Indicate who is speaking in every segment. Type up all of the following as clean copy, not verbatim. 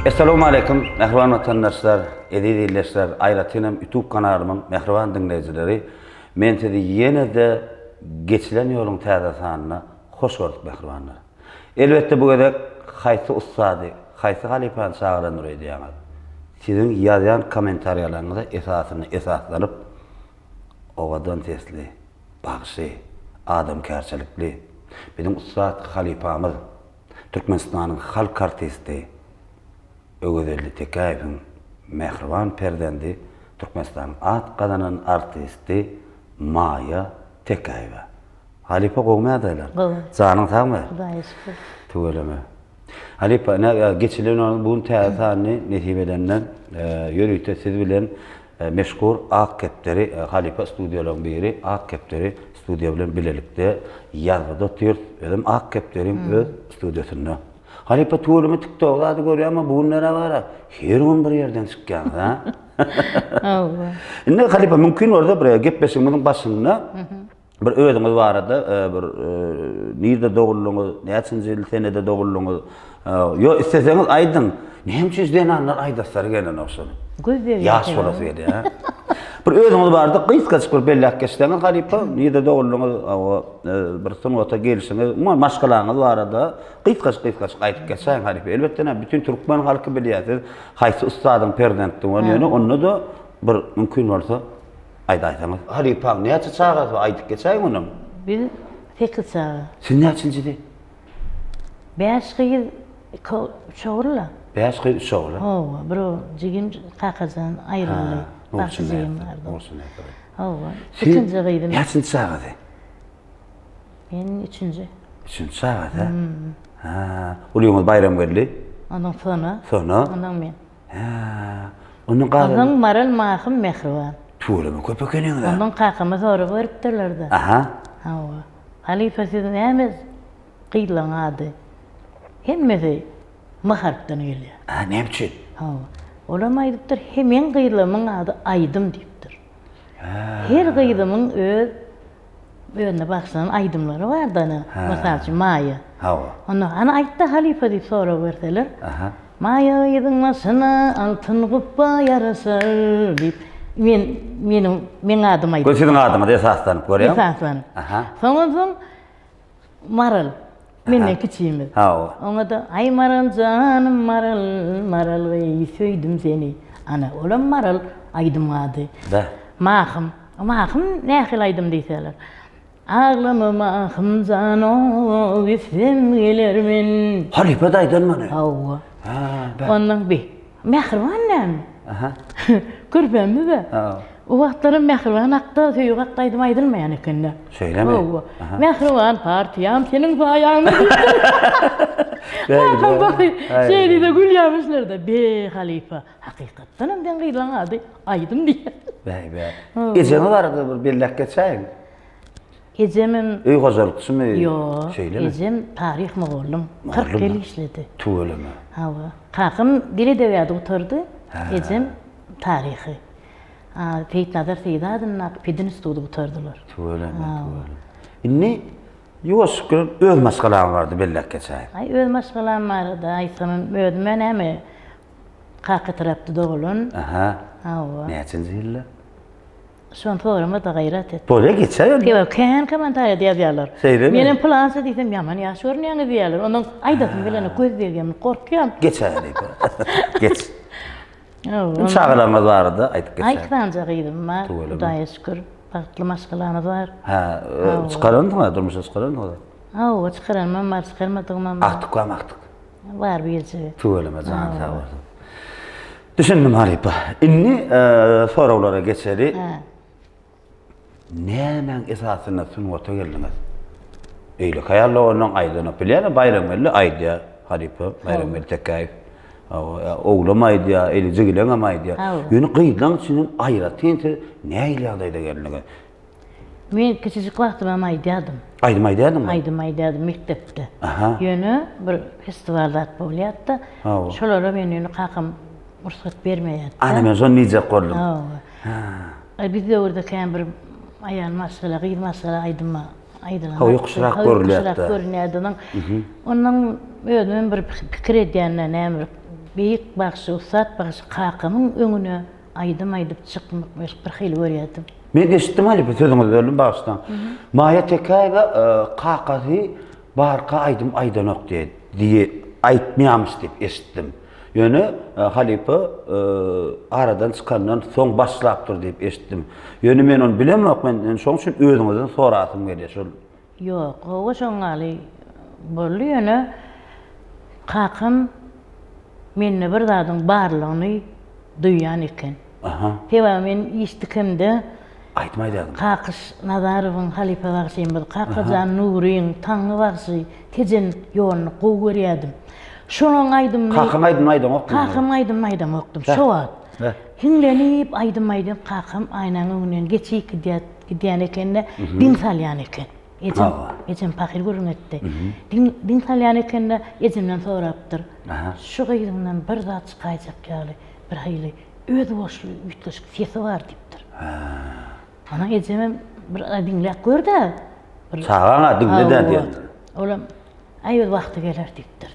Speaker 1: Essalawmaleýkim, mähriban watandaşlar, eziz ildeşler, aýratynam YouTube kanalymyň mähriban diňleýjileri. Men sizi ýene-de Geçilen ýoluň täze sanyna hoş gördük mähribanlar. Elbetde bu gezek haýsy ussady, haýsy halypany çagyrandyr öýdýäňiz? Siziň ýazýan kommentariýalaryňyza esasynda esaslanyp owadan sesli, bagşy, adamkärçilikli, biziň ussat halypamyz, Türkmenistanyň halk artisti Öwezeldi Tekäýewiň mähriban perzendi, Türkmenistanyň at gazanan artisti Maýa Tekäýewa. Halypa gowumy ýagdaýlar?
Speaker 2: Gowy.
Speaker 1: Janyň sagmy?
Speaker 2: Hudaýa şükür.
Speaker 1: Tüweleme. Halypa, ine, geçilen ýylyň bu gün täze sanyny nesip edenden ýörite siz bilen meşhur Ak kepderi halypa studiýalaryň biri Ak kepderi studiýa bilen bilelikde ýazgyda otyrys. Özem Ak kepderiň öz studiýasynda. Halypa tüweleme TikTok zady görýäm, bu günler-ä bar-a, her gün bir ýerden çykýaňyz, a?
Speaker 2: Hawa.
Speaker 1: Indi halypa mümkin bolsa bir gepleşigimiziň başynda Bir özüňiz barada bir nirde doguldyňyz, näçinji ýyl senede doguldyňyz? Ýo, isleseňiz aýdyň. Näme üçin zenanlar aýdaslary gelenok şony?
Speaker 2: Göz berýär.
Speaker 1: Ýaş bolasy gelýär. Bir özüňiz barada gysgajyk bir belläp geçseňiz halypa, nirde doguldyňyz, bir sungata gelşiňiz, umuman maşgalaňyz barada gysgajyk-gysgajyk aýdyp geçäýiň halypa. Elbetde, bütin türkmen halky bilýär siz haýsy ussadyň perzentdigiňizi, ýöne onda-da bir mümkin bolsa Aýdaýsaňyz. Halypaň näçe çagasy bar aýdyp geçäýiň onam.
Speaker 2: Biz sekiz çaga.
Speaker 1: Siz näçinjisi?
Speaker 2: Bäş gyz, iki üç ogul-la.
Speaker 1: Bäş gyz, üç ogul.
Speaker 2: Hawa, bir jigim Kakajan aýryldy. Bagşy jigim bardy. Hawa, ikinji gyzym.
Speaker 1: Näçinji çagasy?
Speaker 2: Men üçünji.
Speaker 1: Üçünji çagasy, hä? Ulyňyz Baýramgeldi.
Speaker 2: Ondan Sona.
Speaker 1: Sona.
Speaker 2: Ondan men.
Speaker 1: Hä. Ondan galan.
Speaker 2: Ondan Maral Mahym Mähriban.
Speaker 1: Tüweleme köp ekeniňiz-ä.
Speaker 2: Ondan kakama sorag beripdirler-de.
Speaker 1: Aha.
Speaker 2: Hawa. Halypa siz näme gyzlaryň ady hemmesi M harpdan gelýär.
Speaker 1: Hä, näme üçin?
Speaker 2: Hawa. Olam aýdypdyr, he meň gyzlarymyň ady Aýdym diýipdir.
Speaker 1: Hä.
Speaker 2: Her gyzymyň öz Özüne bagyşlanan aýdymlary bardy ana. Mysal üçin, Maýa.
Speaker 1: Hawa.
Speaker 2: Onda hany aýtda halypa diýip sorag berseler,
Speaker 1: Aha.
Speaker 2: Maýa gyzyň başyna altyn gupba ýaraşar diýip, men meniň meň adym aýdyp.
Speaker 1: Göz siziň adyňyza esaslanyp görýäň.
Speaker 2: Esaslanyp.
Speaker 1: Aha.
Speaker 2: Soň onsoň Maral. Menden kiçimiz.
Speaker 1: Hawa.
Speaker 2: Oňa-da Aý Maral janym Maral, Maral gyz söýdüm seni. Ana, olam Maral aýdym ady.
Speaker 1: Beh.
Speaker 2: Mahym. Mahym nähili aýdym diýseler. Aglama Mahym jan-ow, gitsem geler men.
Speaker 1: Halypa daýdan muny.
Speaker 2: Hawa.
Speaker 1: Hä, beh.
Speaker 2: Ondan bi. Mähriban näme?
Speaker 1: Aha.
Speaker 2: Körpämiz-ä.
Speaker 1: Hawa.
Speaker 2: O wagtlaram Mähriban hakda, söýgi hakda aýdym aýdylmaýan eken-dä.
Speaker 1: Şeýlemi?
Speaker 2: Hawa. Mähriban partiýam seniň saýaňda diýipdir. Kakam baky şeý diýse gülýärmişler-de. Be, halypa, hakykatdanam seň gyzlaň ady Aýdym diýýär.
Speaker 1: Bäý, bäý. Ejeňiz barada bir belläp geçäýiň.
Speaker 2: Ejemem
Speaker 1: Öý hojalykçymy?
Speaker 2: Ýok.
Speaker 1: Şeýlemi?
Speaker 2: Ejem taryh mugallym. 40 ýyl işledi.
Speaker 1: Tüweleme.
Speaker 2: Hawa. Kakam dil edebiýady gutardy. Ejem taryhy. Seýitnazar Seýdi adyndaky pedinstitudy gutardylar.
Speaker 1: Tüweleme, tüweleme. Indi ýuwaşlyk bilen öz maşgalaň barada belläp geçäýiň.
Speaker 2: Aý, öz maşgalam barada aýtsamam, özüm-ä näme, kaka tarapda dogulan.
Speaker 1: Aha.
Speaker 2: Hawa.
Speaker 1: Näçenji ýylda?
Speaker 2: Şony sorama-da gaýrat et.
Speaker 1: Bolýa, geçäý onda.
Speaker 2: Sebäbi kän kommentariýada ýazýarlar.
Speaker 1: Şeýlemi?
Speaker 2: Menem pylança diýsem ýaman ýaş görünýäňiz diýýärler. Ondan aýdasym gelenok, göz degýän, gorkýan.
Speaker 1: Geçäý halypa. Geç. Çagalaryňyz barada aýdyp geçäý.
Speaker 2: Aý, iki sanyja gyzym bar. Hudaýa şükür, bagtly maşgalamyz bar.
Speaker 1: Hä, çykaransyň-a, durmuşa çykaransyňyz-a?
Speaker 2: Hawa, çykaranymam bar, çykarmadygymam bar.
Speaker 1: Agtyk barmy, agtyk?
Speaker 2: Bar birjigi.
Speaker 1: Tüweleme, jany sag bolsun. Düşündim halypa. Indi soraglara geçeli. Nämäň esasynda sungata geldiňiz? Beýleki aýallar ondan aýdanok. Bilýäňmi, Baýramgeldi aýdýar, halypa Baýramgeldi Tekäýew. Oglam aýdýar, eli jigileňem aýdýar. Ýöne gyzlaň içinden aýratyn siz nähili ýagdaýda geldiňiz?
Speaker 2: Men kiçijik wagtymam aýdýardym.
Speaker 1: Aýdym aýdýardyňmy?
Speaker 2: Aýdym aýdýardym mekdepde.
Speaker 1: Aha.
Speaker 2: Ýöne bir festiwal zat bolýardy-da.
Speaker 1: Hawa.
Speaker 2: Şolara men ýöne kakam rugsat bermeýärdi.
Speaker 1: Ana men şony diýjek boldum.
Speaker 2: Hawa.
Speaker 1: Ha.
Speaker 2: Biz döwürde kän bir aýal maşgala, gyz maşgala aýdym aýdylan.
Speaker 1: Hawa, ýokuşrak görülýärdi.
Speaker 2: Ýokuşrak görünýärdi. Ondan özümem bir pikir edýän-de näme bir. beýik bagşy, ussat bagşy kakamyň öňüne aýdym aýdyp çykmak bir hili görýärdim.
Speaker 1: Men eşitdim halypa sözüňizi böldüm bagyşlaň. Maýa Tekäýewa kakasy barka aýdym aýdanok diýe diýe aýtmaýamyş diýip eşitdim. Ýöne halypa aradan çykandan soň başlapdyr diýip eşitdim. Ýöne men ony bilemok men şoň üçin özüňizden sorasym gelýär şol.
Speaker 2: Ýok, gowy şoň ýaly boldy ýöne kakam mende bir zadyň barlygyny duýýan eken.
Speaker 1: Aha.
Speaker 2: Sebäbi men iş dikemde
Speaker 1: Aýdym aýdardyň.
Speaker 2: Kakyş Nazarowyň halypa bagşymyz, Kakajan Nuryň, Taňňy bagşy, Tejen ýoluny gowy görýärdim. Şolaň aýdymyny
Speaker 1: Kakaň aýdymyny aýdaňokdyň.
Speaker 2: Kakamyň aýdymyny aýdamokdym şo wagt. Hiňlenip aýdym aýdýan kakam aýnaň öňünden geçip gidýär, gidýän ekende diň salýan eken. Ejem, ejem pahyr gürrüň etdi. Diň, diň salýan ekende ejemden sorapdyr. Şu gyzyňdan bir zat çykaýjak ýaly, bir hili özboluşly üýtgeşik sesi bar diýipdir. Ondan ejemem bir diňläp gör-dä.
Speaker 1: Çagaň-a diňle-dä diýendir.
Speaker 2: Olam, Aý öz wagty geler diýipdir.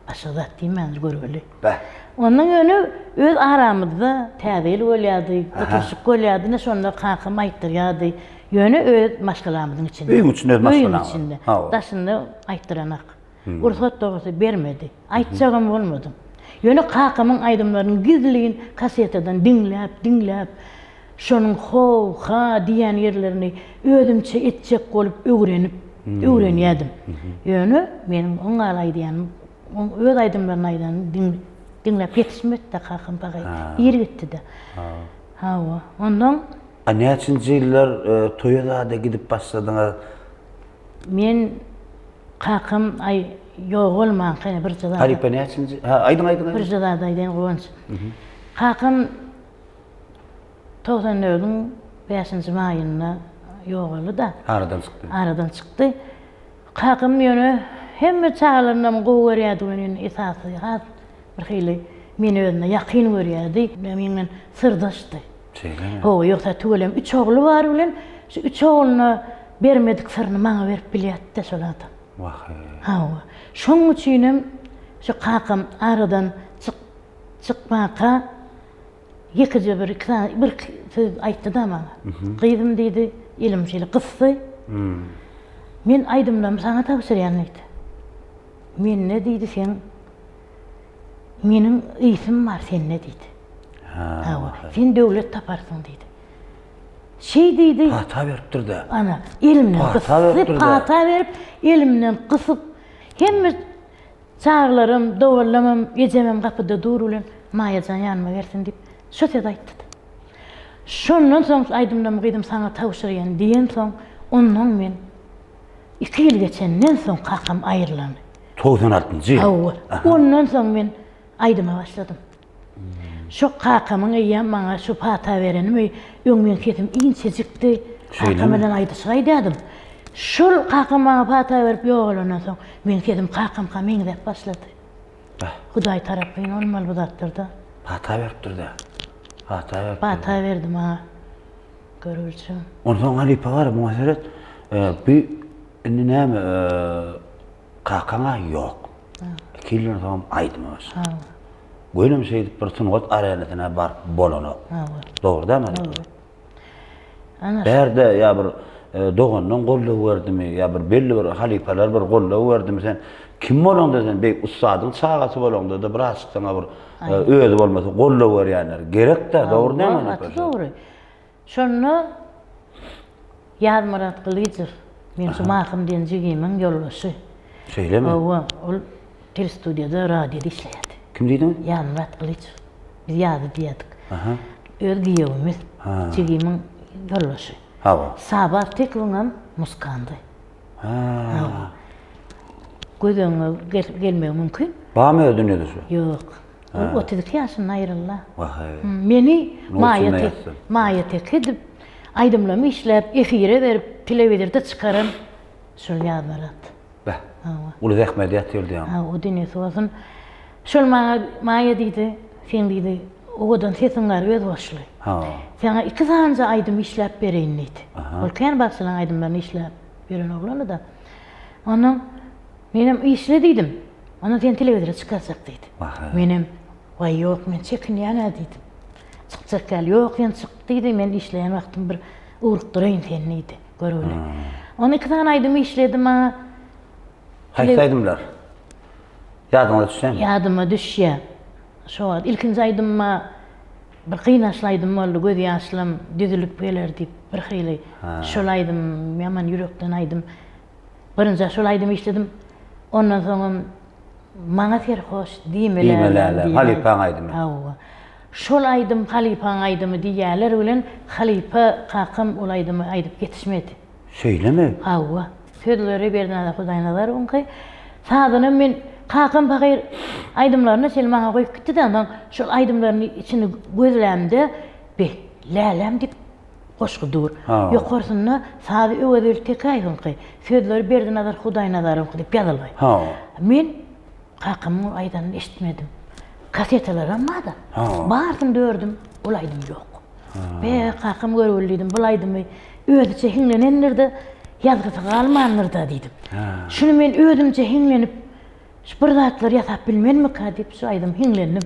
Speaker 2: Başga zat diýmändir görgüli.
Speaker 1: Beh.
Speaker 2: Ondan ýöne öz aramyzda täze ýyl bolýardy, oturyşyk bolýardy, ine şonda kakam aýtdyrýardy. Ýöne öz maşgalamyzyň içinde.
Speaker 1: Öýüň içinde öz maşgalaňyz.
Speaker 2: Öýüň içinde. Daşynda aýtdyranak. Rugsat dogrusy bermedi. Aýtjagam bolmadym. Ýöne kakamyň aýdymlaryny gizlin kasetadan diňläp, diňläp, şonuň how, ha diýýän ýerlerini özümçe etjek bolup öwrenip, öwrenýärdim. Ýöne meniň oň ýaly aýdýanym, oň öz aýdymlaryny aýdanyny diňläp ýetişmedi-de kakam pahyr. Ir gitdi-de. Hawa. Onnoň.
Speaker 1: A näçinji ýyllar toýa zada gidip başladyňyz?
Speaker 2: Men kakam aý ýogalmanka ýene birje zat.
Speaker 1: Halypa näçinji? Ha, aýdyň aýdyň.
Speaker 2: Birje zat aýdaýyn Guwanç. Kakam 94-iň 5-nji maýynda ýogaldy-da.
Speaker 1: Aradan çykdy.
Speaker 2: Aradan çykdy. Kakam ýöne hemme çagalarynam gowy görýärdi welin esasy has bir hili meni özüne ýakyn görýärdi. Meň bilen syrdaşdy.
Speaker 1: Şeýlemi?
Speaker 2: Hawa, ýogsa tüweleme üç ogly bar bilen şu üç ogluna bermedik syryny maňa berip bilýärdi-de şol adam.
Speaker 1: Wah-eý.
Speaker 2: Hawa. Şonuň üçinem şu kakam aradan çyk çykmaka ýekeje bir iki sany bir söz aýtdy-da maňa. Gyzym diýdi, elim şeýle gysdy. Men aýdymlarymy saňa tabşyrýan diýdi. Mende diýdi seň Meniň ysym bar sende diýdi. Hawa, sen döwlet taparsyň diýdi. Şeý diýdi.
Speaker 1: Pata beripdir-dä.
Speaker 2: Ana, elimden gysdy, pata berip, elimden gysyp, hemme çagalarym, doganlarym, ejemem gapyda dur bilen, Maýa jan ýanyma gelsin diýip, şo sözi aýtdy. Şondan soň aýdymlarymy gyzym saňa tabşyrýan diýensoň, ondan men iki ýyl geçenden soň kakam aýrylany.
Speaker 1: 96-njy ýyl.
Speaker 2: Hawa. Ondan soň men aýdyma başladym. Şo kakamyň eýýäm maňa şu pata berenimi, öň meň sesim inçejikdi. Kakam bilen aýdyşyk aýdýardym. Şol kakam maňa pata berip ýogalandan soň, meň sesim kakamka meňzäp başlady. Hudaý tarapyn bolmaly bu zatlar-da.
Speaker 1: Pata beripdir-dä. Pata beripdir.
Speaker 2: Pata berdi maňa. Görgüçi.
Speaker 1: Onsoň halypa bar, muňa seret. Bu indi näme, Kakaň-a ýok. Iki ýyldan soňam aýdyma başlady. Gönem şeýdip bir sungat arenasyna baryp bolanok. Dogry dälmi?
Speaker 2: Dogry. Ana.
Speaker 1: Bärde ýa bir e, dogandan goldaw berdimi, ýa bir belli bir halypalar bir goldaw berdimi sen kim bolaňda sen beýik ussadyň çagasy bolaňda-da birazjyk saňa bir e, özi bolmasa goldaw berýänler gerek-dä, dogry dälmi?
Speaker 2: Gaty dogry. Şonda Ýazmyrat Gylyjow, meň şu Mahym diýen jigimiň ýoldaşy.
Speaker 1: Şeýlemi?
Speaker 2: Hawa, ol telestudiýada, radioda işleýärdi.
Speaker 1: Kim diýdiňiz?
Speaker 2: Ýazmyrat Gylyjow. Biz Ýazy diýerdik. Aha. Öz giýewimiz, jigimiň ýoldaşy.
Speaker 1: Hawa.
Speaker 2: Saba Artykowyňam muskandy.
Speaker 1: Ha.
Speaker 2: Hawa. Göz öňüňe gelmegi mümkin.
Speaker 1: Barmy öz dünýede şu?
Speaker 2: Ýok. Ol 32 ýaşynda aýryldy.
Speaker 1: Wah-eý.
Speaker 2: Meni Maýa tek, Maýa teke edip, aýdymlarymy işläp, efire berip, telewizorda çykaran şol Ýazmyrat.
Speaker 1: Beh. Uly zähmet ýatyr diýýäň.
Speaker 2: Ha, o dünýesi bolsun. Şol maňa Maýa diýdi, seň diýdi, owadan sesiň bar, özboluşly.
Speaker 1: Ha.
Speaker 2: Saňa iki sanyja aýdym işläp bereýin diýdi. Ol kän bagşylaryň aýdymlaryny işläp ýören oglandy-da. Ondan menem işle diýdim. Ondan seni telewizora çykarjak diýdi. Menem. Waý, ýok, men çekinýän-ä diýdim. Çykjak ýaly, ýok, sen çyk diýdi, men işleýän wagtym bir ugrukdyraýyn seni diýdi, görgüli. Onda iki sany aýdym işledi maňa.
Speaker 1: Haýsy aýdymlar? Ýadyňyza düşýärmi?
Speaker 2: Ýadyma düşýär. Şo wagt ilkinji aýdym-a bir gynançly aýdym boldy, Gözýaşlam düzülip geler diýip, birhili şol aýdym ýaman ýürekden aýdym. Birinjä şol aýdymy işledim. Ondan soňam Maňa serhoş diýme läläm diýen.
Speaker 1: Halypaň aýdymy.
Speaker 2: Hawa. Şol aýdym halypaň aýdymy diýýärler bilen halypa kakam ol aýdymy aýdyp ýetişmedi.
Speaker 1: Şeýlemi?
Speaker 2: Hawa. Sözleri Berdinazar Hudaýnazarowyňky. Sazynam men kakam pahyr aýdymlaryny şeýle maňa goýup gitdi-de, onsoň şol aýdymlaryny içini gözlämde, Be, läläm diýip goşgy dur. Ýokarsynda sazy Öwezgeldi Tekäýewiňki, sözleri Berdinazar Hudaýnazarowyňky diýip ýazylgy. Men kakamyň ol aýdanyny eşitmedim. Kasetalaram bar-da. Barysyny dördüm, ol aýdym ýok. Be, kakam görgüli diýdim, bul aýdymy özüçe hiňlenendir-de, ýazgysy galmandyr-da diýdim. Şuny men özümçe hiňlenip, şu bir zatlar ýasap bilmenmika diýip, şu aýdymy hiňlendim.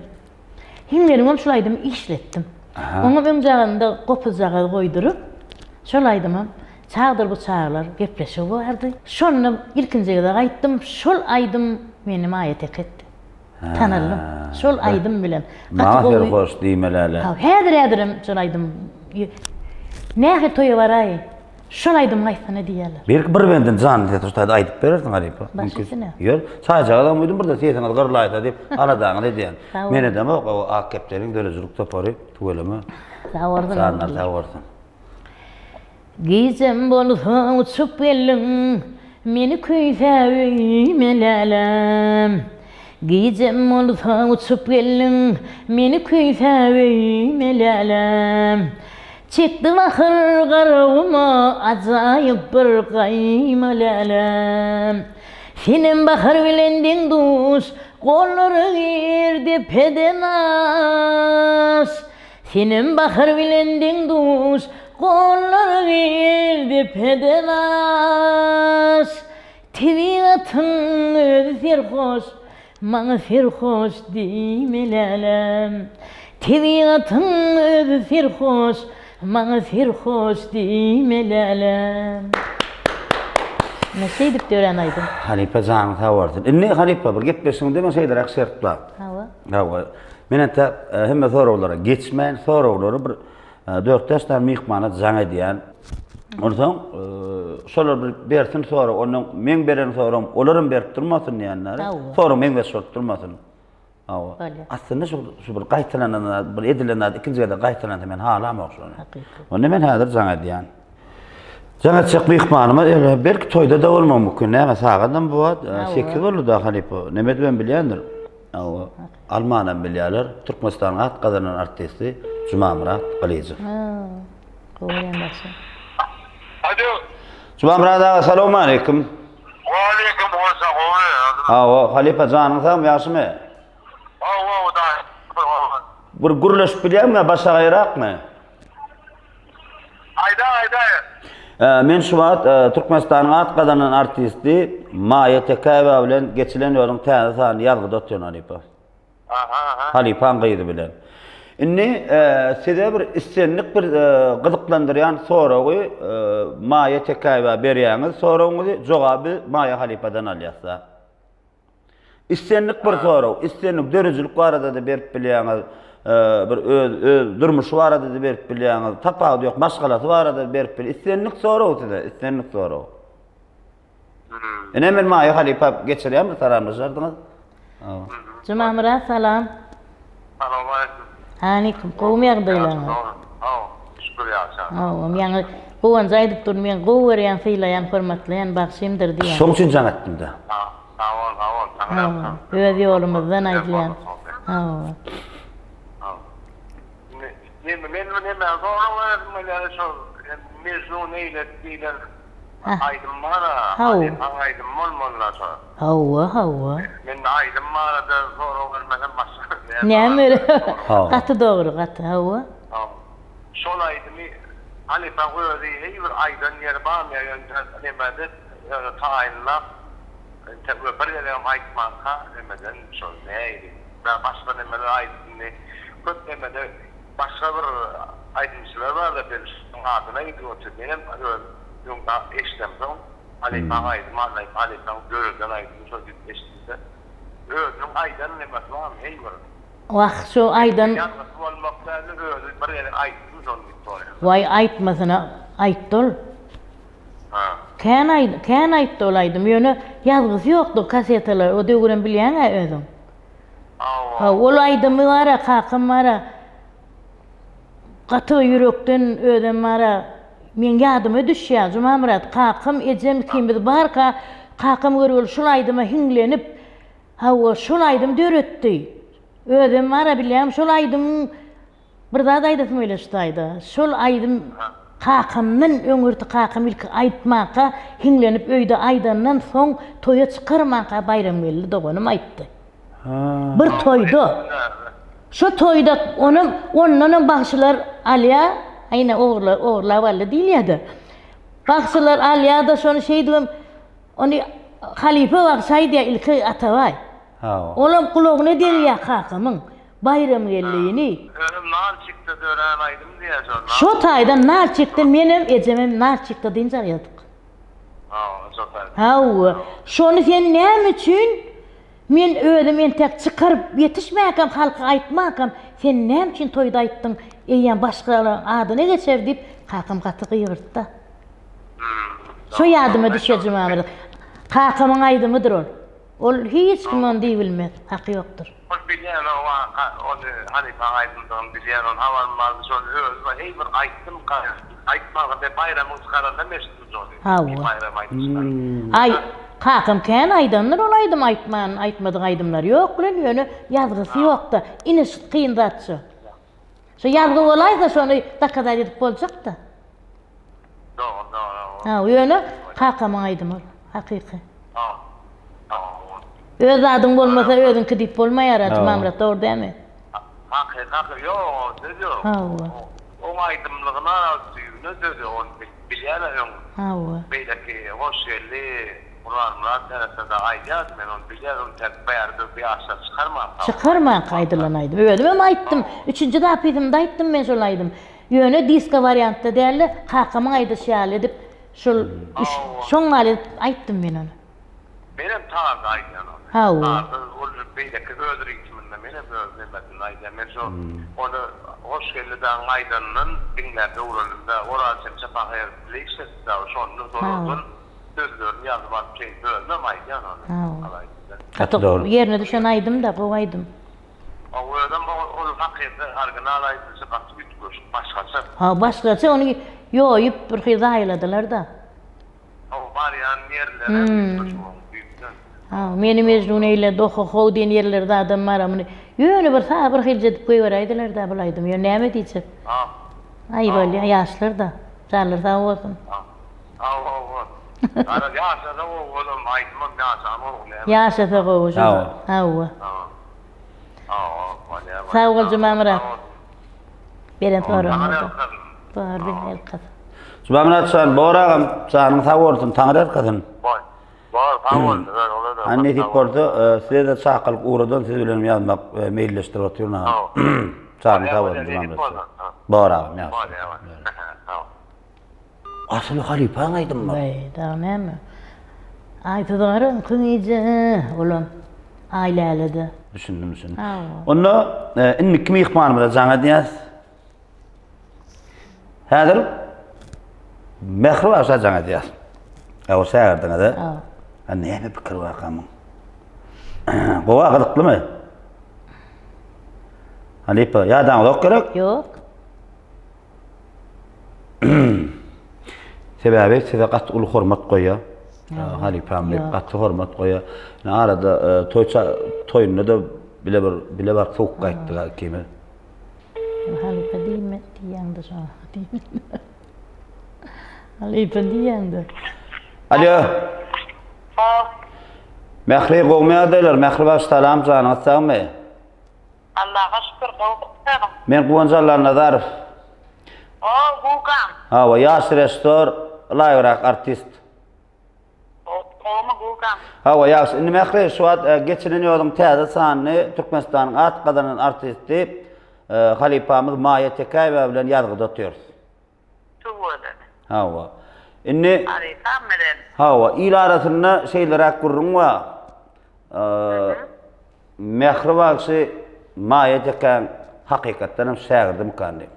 Speaker 2: Hiňlenibem şul aýdymy işletdim. Oňam öňjagazynda gopuzjagaz goýduryp, şol aýdymam Çagdyr bu çaglar gepleşigi bardy. Şonda ilkinji gezek aýtdym, şol aýdym meni maýa tek etdi. Tanaldym. Şol aýdym bilen.
Speaker 1: Maňa serhoş diýme läle.
Speaker 2: Häzir-häzirem şol aýdym nähili toýa baraýyn, şol aýdymy aýtsana diýýärler.
Speaker 1: Belki bir bendini janly sesli şu taýda aýdyp berersiň halypa.
Speaker 2: Baş üstüne.
Speaker 1: Ýör, çaýjagazam guýdum birde sesiňiz gyrlaýsa diýip aladaňyzy edýän. Men edemok, o Ak kepderiň döredijilik topary tüweleme.
Speaker 2: Sag bolsun.
Speaker 1: Janlar sag bolsun.
Speaker 2: Gijem bolsa uçup geldiň, Meni küýsäp öýüme läläm. Gijem bolsa uçup geldiň, Meni küýsäp öýüme läläm. Çekdi bahyr Garaguma Ajaýyp bir gaýma läläm. Senem bahar bilen deň-duş, Gollara gir depeden aş. Senem bahar bilen deň-duş, Gollara gir depeden aş. Tebigatyň özi serhoş, Maňa serhoş diýme läläm. Tebigatyň özi serhoş, Maňa serhoş diýme läläm. Ine şeýdip dörän aýdym.
Speaker 1: Halypa janyň sag bolsun. Indi halypa bir gepleşigiňde men şeýleräk şert bar.
Speaker 2: Hawa.
Speaker 1: Hawa. Men entek hemme soraglara geçmän, soraglary bir dört-bäş sany myhmana jaň edýän. Onsoň şolar bir bersin sorag, ondan meň beren soragym olaram berip durmasyn diýenler. Sorag meňzeş bolup durmasyn. Hawa. Aslynda şu şu bir gaýtalanan zat, bir edilen zat ikinji gezek gaýtalansa men halamok şony. Onda men häzir jaň edýän. Jaň etjek myhmanymyz ýöne belki toýda-da bolmagy mümkin. Näme sagadam bu wagt 8 boldy da halypa. Neme edibem bilýändir. Hawa. Almanam bilýärler. Türkmenistanyň at gazanan artisti Jumamyrat Gylyjow.
Speaker 2: Gowy görýän bagşy.
Speaker 3: Alo.
Speaker 1: Jumamyrat aga salowmaleýkim.
Speaker 3: Waleýkim hoşa gowy.
Speaker 1: Hawa halypa janyň sagmy ýagşymy?
Speaker 3: Hawa hudaý.
Speaker 1: Bir gürleşip bilýäňmi ýa başagaýrakmy?
Speaker 3: Aýda aýda.
Speaker 1: Men şu wagt Türkmenistanyň at gazanan artisti Maýa Tekäýewa bilen geçilen ýoluň täze sanyny ýazgyda otyryn halypa.
Speaker 3: Aha aha.
Speaker 1: Halypaň gyzy bilen. Indi size bir islendik bir gyzyklandyrýan soragy Maýa Tekäýewa berýäňiz soragyňyzy jogaby Maýa halypadan alýasda. Islendik bir sorag, islendik döredijilik barada-da berip bilýäňiz, bir öz öz durmuşy barada-da berip bilýäňiz, tapawudy ýok, maşgalasy barada berip bil, islendik sorag size, islendik sorag. Ine men Maýa halypa geçirýän bir salamlaşardyňyz.
Speaker 2: Jumamyrat salam.
Speaker 3: Salowmaleýkim.
Speaker 2: Aleýkum, gowumy ýagdaýlaryňyz?
Speaker 3: Hawa, şükür ýagşy.
Speaker 2: Hawa, ýaňy Guwanjy aýdyp dur, men gowy görýän, sylaýan, hormatlaýan bagşymdyr diýýän.
Speaker 1: Şoň üçin jaň etdim-de.
Speaker 3: Sag bol, sag bol,
Speaker 2: Hawa, öz ýolumyzdan aýdylýan. Hawa.
Speaker 3: Indi men näme sorag beresim gelýär şo Mejnun eýledi diýlen aýdym bar-a, halypaň aýdymy bolmaly-da şo.
Speaker 2: Hawa, hawa.
Speaker 3: Men aýdym barada sorag bermesem başga
Speaker 2: näme? Gaty dogry, gaty, hawa.
Speaker 3: Şol aýdymy halypaň özi heý bir aýdan ýeri barmy ýa ýöne nemede ýöne taýynlap entek we bir gezegem aýtmanka nemeden şol nähili. Başga nemeler aýdyp indi köp nemede başga bir aýdymçylar barda men şoň adyna gidip otyr. Menem öz öň eşidemsoň halypaň aýdymy aýdyp halypaň döreden aýdymy şo diýip eşitdim-de. Özüniň aýdan nemesi barmy heý bir.
Speaker 2: Wah şo aýdan.
Speaker 3: Ýazgysy bolmak däldi özi bir gezek aýtdymy şony diýip soraýan.
Speaker 2: Waý aýtmasyna aýtdy ol.
Speaker 3: Ha.
Speaker 2: Kän aý kän aýtdy ol aýdym ýöne ýazgysy ýokdy kasetalar o döwürem bilýäňä özüň.
Speaker 3: Hawa.
Speaker 2: Ha ol aýdymy bara kakam bara gaty ýürekden özem bara meň ýadyma düşýä Jumamyrat kakam ejem ikimiz barka kakam görgüli şul aýdyma hiňlenip hawa şol aýdym döretdi. Özem bara bilýäňmi şol aýdymyň Bir zat aýdasym gelýär şu taýda. Şol aýdym kakamdan öňürti kakam ilki aýtmanka hiňlenip öýde aýdandan soň toýa çykarmanka Baýramgeldi doganym aýtdy. Bir toýda. Şo toýda onam ondanam bagşylar alýa, aýna ogurla ogurlap aldy diýilýär-de. Bagşylar alýa-da şony şeýdibem ony halypa bagşy aýdýar ilki Atabaý.
Speaker 1: Hawa.
Speaker 2: Olam gulagyna degýär kakamyň. Baýramgeldini.
Speaker 3: Özem Nalçikde dörän aýdym diýýär şol.
Speaker 2: Şo taýda Nalçikde menem ejemem Nalçikde dynç alýardyk.
Speaker 3: Hawa, şo taýda.
Speaker 2: Hawa. Şony sen näme üçin men özüm entek çykaryp ýetişmäkäm halka aýtmankam sen näme üçin toýda aýtdyň eýýäm başgalaryň adyna geçer diýip kakam gaty gygyrtda. Şo ýadyma düşýär Jumamyrat. Kakamyň aýdymydyr ol. Ol hiç kim ony diýibilmez, haky ýokdur.
Speaker 3: Ol bilýän o waka ony halypaň aýdymdygyny bilýän ony habarym bardy şony özüme heý bir aýtdymka aýtmanka men Baýramyň çykaranynam eşitdim şony
Speaker 2: Hawa.
Speaker 3: Baýram aýdyp çykaran.
Speaker 2: Aý kakam kän aýdandyr ol aýdym aýtman aýtmadyk aýdymlary ýok bilen ýöne ýazgysy ýokda ine şu kyn zat şu. Şu ýazgy bolaýsa şony dokazat edip boljakda.
Speaker 3: Dogry dogry.
Speaker 2: Ha ýöne kakamyň aýdymy ol hakyky. Öz zadyň bolmasa özüňki diýip bolmaýar a Jumamyrat dogry dälmi?
Speaker 3: Hakyky hakyky ýok söz ýok.
Speaker 2: Hawa.
Speaker 3: Oň aýdymlygyna düýbüne söz ýok ony bilýän öň.
Speaker 2: Hawa.
Speaker 3: Beýleki Hoşgeldi Gurbanmyrat tarapda aýdýardy men ony bilýän ony täk bärde bu ýaşlar çykarmanka.
Speaker 2: Çykarmanka aýdylan aýdym. Özümem aýtdym. Üçünji zapisimde aýtdym men şol aýdym. Ýöne disko wariantda dälde kakamyň aýdyşy ýaly edip şol üç şoň ýaly edip aýtdym men ony.
Speaker 3: Menem tarda aýdýan ony.
Speaker 2: Hawa.
Speaker 3: Tarda ol beýleki öz ritminde menem öz nemesinde aýdýan. Men şo ony Hoşgeldi dagyň aýdanyndan diňläp öwrendim-de Oraz çemçe pahyr bile işletdi dagy şonda şolardan sözlerini ýazyp alyp şeýdip özümem aýdýan ony.
Speaker 2: Hawa. Gaty ýerine düşen aýdym-da gowy aýdym.
Speaker 3: Özem ol hakyky original aýdylyşy gaty üýtgeşik, başgaça.
Speaker 2: Ha, başgaça ony ýoýup bir hili zaýaladylar-da.
Speaker 3: Hawa, barýan ýerleri hem üýtgeşik oň düýpden.
Speaker 2: Ha, meni Mejnun eýledi, oho-how diýen ýerleri zadam bar-a muny. Ýöne bir sa bir hilje edip goýberäýdiler-dä bul aýdymy. Ýöne näme diýjek.
Speaker 3: Ha.
Speaker 2: Aý bolýa, ýaşlar-da. Janlary sag bolsun.
Speaker 3: Ha. Hawa, hawa. Ýaşasa gowy olam, aýdymam ýaşan gowy näme.
Speaker 2: Ýaşasa gowy şo. Hawa. Sag bol Jumamyrat. Beren soragyňa. Bor, ýalkasyn.
Speaker 1: Jumamyrat jan, bor agam, janyň sag bolsun, Taňry ýalkasyn.
Speaker 3: Bor. Bor, sag bol.
Speaker 1: Ha nesip bolsa, size-de çakylyk ugradan siz bilen ýazmak meýilleşdirip otyryn agam. Janyň sag bolsun Jumamyrat jan. Bor agam, ýagşy. Asyl halypaň aýdymy.
Speaker 2: Weý, dagy näme. Aýsyz garaňky gije, olam Aý lälede.
Speaker 1: Düşündim, düşündim. Onda indiki myhmanymyza jaň edýäs. Häzir Mähri bagşa jaň edýäs. Ýa şägirdiňize. Ha näme pikir bar kamyň? Gowa gyzyklymy? Halypa, ýadaňyzok gerek?
Speaker 2: Ýok.
Speaker 1: Sebäbi size gaty uly hormat goýýar. Halypam diýip gaty hormat goýýar. Ine arada e, toý toýunda-da bile bir bile baryp sowuk gaýtdyk ikimiz.
Speaker 2: Halypa diýme diýýäňde şoňa. Halypa diýýäňde.
Speaker 1: Alo.
Speaker 4: Ha.
Speaker 1: Mähri gowmy ýagdaýlar? Mähri baş salam janyňyz sagmy?
Speaker 4: Allaha şükür gowy gutladyň.
Speaker 1: Men Guwanç Allanazarow.
Speaker 4: O, Gugam.
Speaker 1: Hawa, ýaş režissor, ylaýyrak artist.
Speaker 4: Gowmy Gugam?
Speaker 1: Hawa, ýagşy. Indi Mähri, şu wagt geçilen ýoluň täze sanyny Türkmenistanyň at gazanan artisti halypamyz Maýa Tekäýewa bilen ýazgyda otyrys.
Speaker 4: Tüweleme.
Speaker 1: Hawa. Indi
Speaker 4: Halypam bilen.
Speaker 1: Hawa, il arasynda şeýleräk gürrüň bar. Mähri bagşy Maýa Tekäň hakykatdan hem şägirdimikan diýip.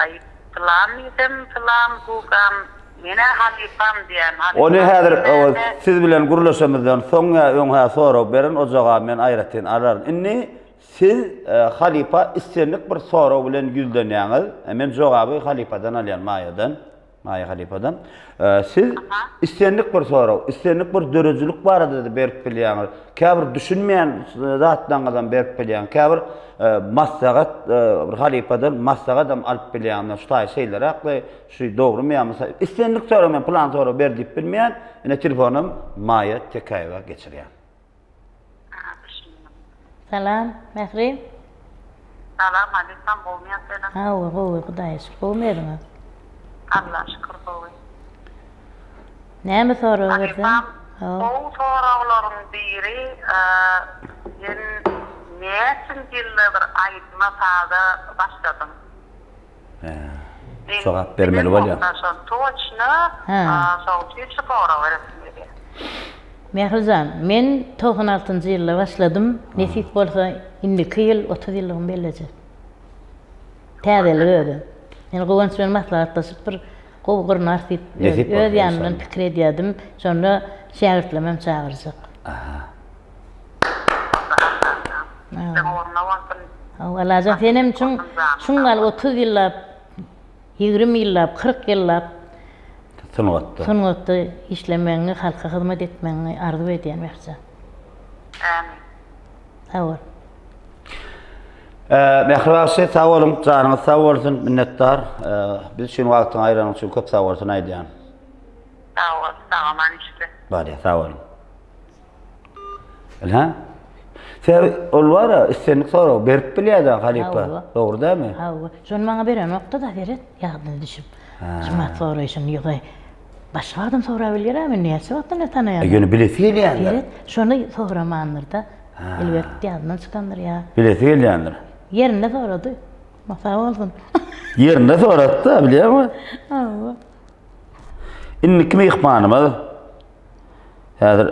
Speaker 4: Aý, pylan diýsem, pylan gugam, men-ä halypam diýýän. Halypam
Speaker 1: Ony häzir
Speaker 4: diýmäge.
Speaker 1: siz bilen gürleşemizden soň ýa öň hä sorag berin, o jogaby men aýratyn alaryn. Indi siz halypa islendik bir sorag bilen ýüzlenýäňiz. Men jogaby halypadan alýan, Maýadan. Maýa halypadan. Siz islendik bir sorag, islendik bir döredijilik barada-da berip bilýäňiz. Käbir düşünmeýän zatlaryňyzam berip bilýäňiz. Käbir maslahat, bir halypadan maslahatam alyp bilýäňiz. Şu taýy şeýleräkle, şu dogrumy ýa mysal, islendik sorag men pylan sorag ber diýip bilmeýän. Ine telefonam Maýa Tekäýewa geçirýän.
Speaker 4: Düşündim.
Speaker 2: Salam, Mähri.
Speaker 4: Salam Halypam gowmy ýagdaýlar?
Speaker 2: Hawa gowy Hudaýa şükür gowmy özüňiz?
Speaker 4: Alla şükür gowy.
Speaker 2: Näme sorag berseň?
Speaker 4: Halypam gowy soraglaryň biri sen näçinji ýylda bir aýdyma saza başladyň?
Speaker 1: Jogap bermeli bolýar.
Speaker 4: Şol toçno şoň üçin şu sorag beresim gelýär.
Speaker 2: Mährijan, men 96 njy ýylda başladym. Nesip bolsa indiki ýyl 30 ýyllygymy bellejek. Täzelik özi. Men Guwanç bilen maslahatlaşyp bir gowy gurnarys diýip öz ýanymdan pikir edýärdim. Şonda şägirtlerimem çagyrjak.
Speaker 1: Aha.
Speaker 4: Ugruna bolsun.
Speaker 2: Hawa Allajan senem çuň şuň ýaly 30 ýyllap, 20 ýyllap, 40 ýyllap
Speaker 1: sungatda
Speaker 2: sungatda işlemegiňi, halka hyzmat etmegiňi arzuw edýän Mährijan.
Speaker 4: Amin.
Speaker 2: Sag bol.
Speaker 1: Mähri bagşy sag boluň, janyňyz sag bolsun, minnetdar. Biz üçin wagtyňy aýyranyň üçin köp sag bolsun aýdýan.
Speaker 4: Sag bol, sag aman işle.
Speaker 1: Barýa, sag boluň. Ynha. Sebäbi ol bar-a, islendik soragy berip bilýär-dä halypa. Dogry dälmi?
Speaker 2: Hawa. Şony maňa berenokdy-da, seret, ýadyna düşüp. Şumat soraýşyny ýogsa, başga adam sorap bilýär-ä, men näçe wagtdan bäri tanaýan.
Speaker 1: Ýöne bilesi gelýändir.
Speaker 2: Seret, şony soramandyr-da. Elbet, ýadyndan çykandyr ýa.
Speaker 1: Bilesi gelýändir.
Speaker 2: Ýerinde sorady. Sag bolsun.
Speaker 1: Ýerinde sorady-da, bilýäňmi?
Speaker 2: Hawa.
Speaker 1: Indiki myhmanymyz Häzir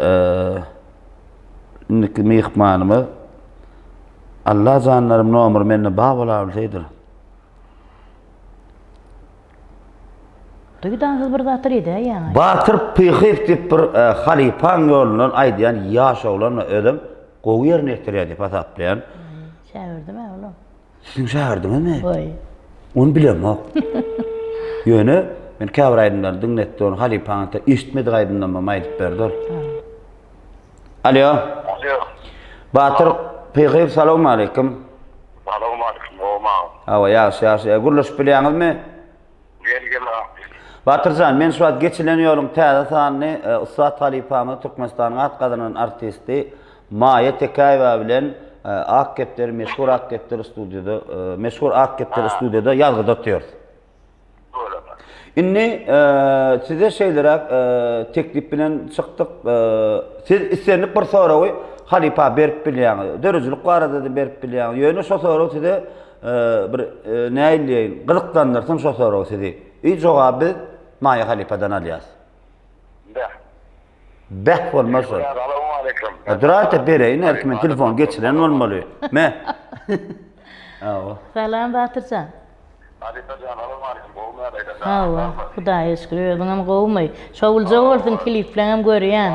Speaker 1: indiki myhmanymyz Allah janlarym nomer mende bar bolabilseýdir.
Speaker 2: Duýdansyz bir zatlar edäýýäň.
Speaker 1: Batyr Pyhyýew diýip bir halypaň ýolundan aýdýan ýaş oglan özem gowy ýerine ýetirýär diýip hasaplaýan.
Speaker 2: Şägirdim-ä olam.
Speaker 1: Siziň şägirdiňizmi?
Speaker 2: Goý.
Speaker 1: Ony bilemok. Ýöne men käbir aýdymlaryny diňletdi, ony halypaň ata eşitmedik aýdymlarymy aýdyp berdi ol. Alýo.
Speaker 3: Alýo.
Speaker 1: Batyr Pyhyýew salowmaleýkim.
Speaker 3: Salowmaleýkim, gowmy agam?
Speaker 1: Hawa, ýagşy, ýagşy. Gürleşip bilýäňizmi?
Speaker 3: Gel gel agam.
Speaker 1: Batyrjan, men şu wagt geçilen ýoluň täze sanyny ussat halypamyz Türkmenistanyň at gazanan artisti Maýa Tekäýewa bilen Ak kepderi meşhur Ak kepderi studiýada meşhur Ak kepderi studiýada ýazgyda otyrys. Indi size şeýleräk teklip bilen çykdyk. Siz islendik bir soragy halypa berip bilýäňiz. Döredijilik barada-da berip bilýäňiz. Ýöne şo sorag size bir nähili diýeýin, gyzyklandyrsyn şo sorag sizi. I jogaby biz Maýa halypadan alýas.
Speaker 3: Bäh.
Speaker 1: Bäh bolmaz şol.
Speaker 3: Salowmaleýkim.
Speaker 1: Duraýda bereýin her kime telefon geçiren bolmaly. Me. Hawa.
Speaker 2: Salam Batyrjan.
Speaker 3: Halypajan salowmaleýkim gowumy ýagdaýlar?
Speaker 2: Hawa, Hudaýa şükür özüňem gowumy? Şowluja bolsun klipleňem görýän.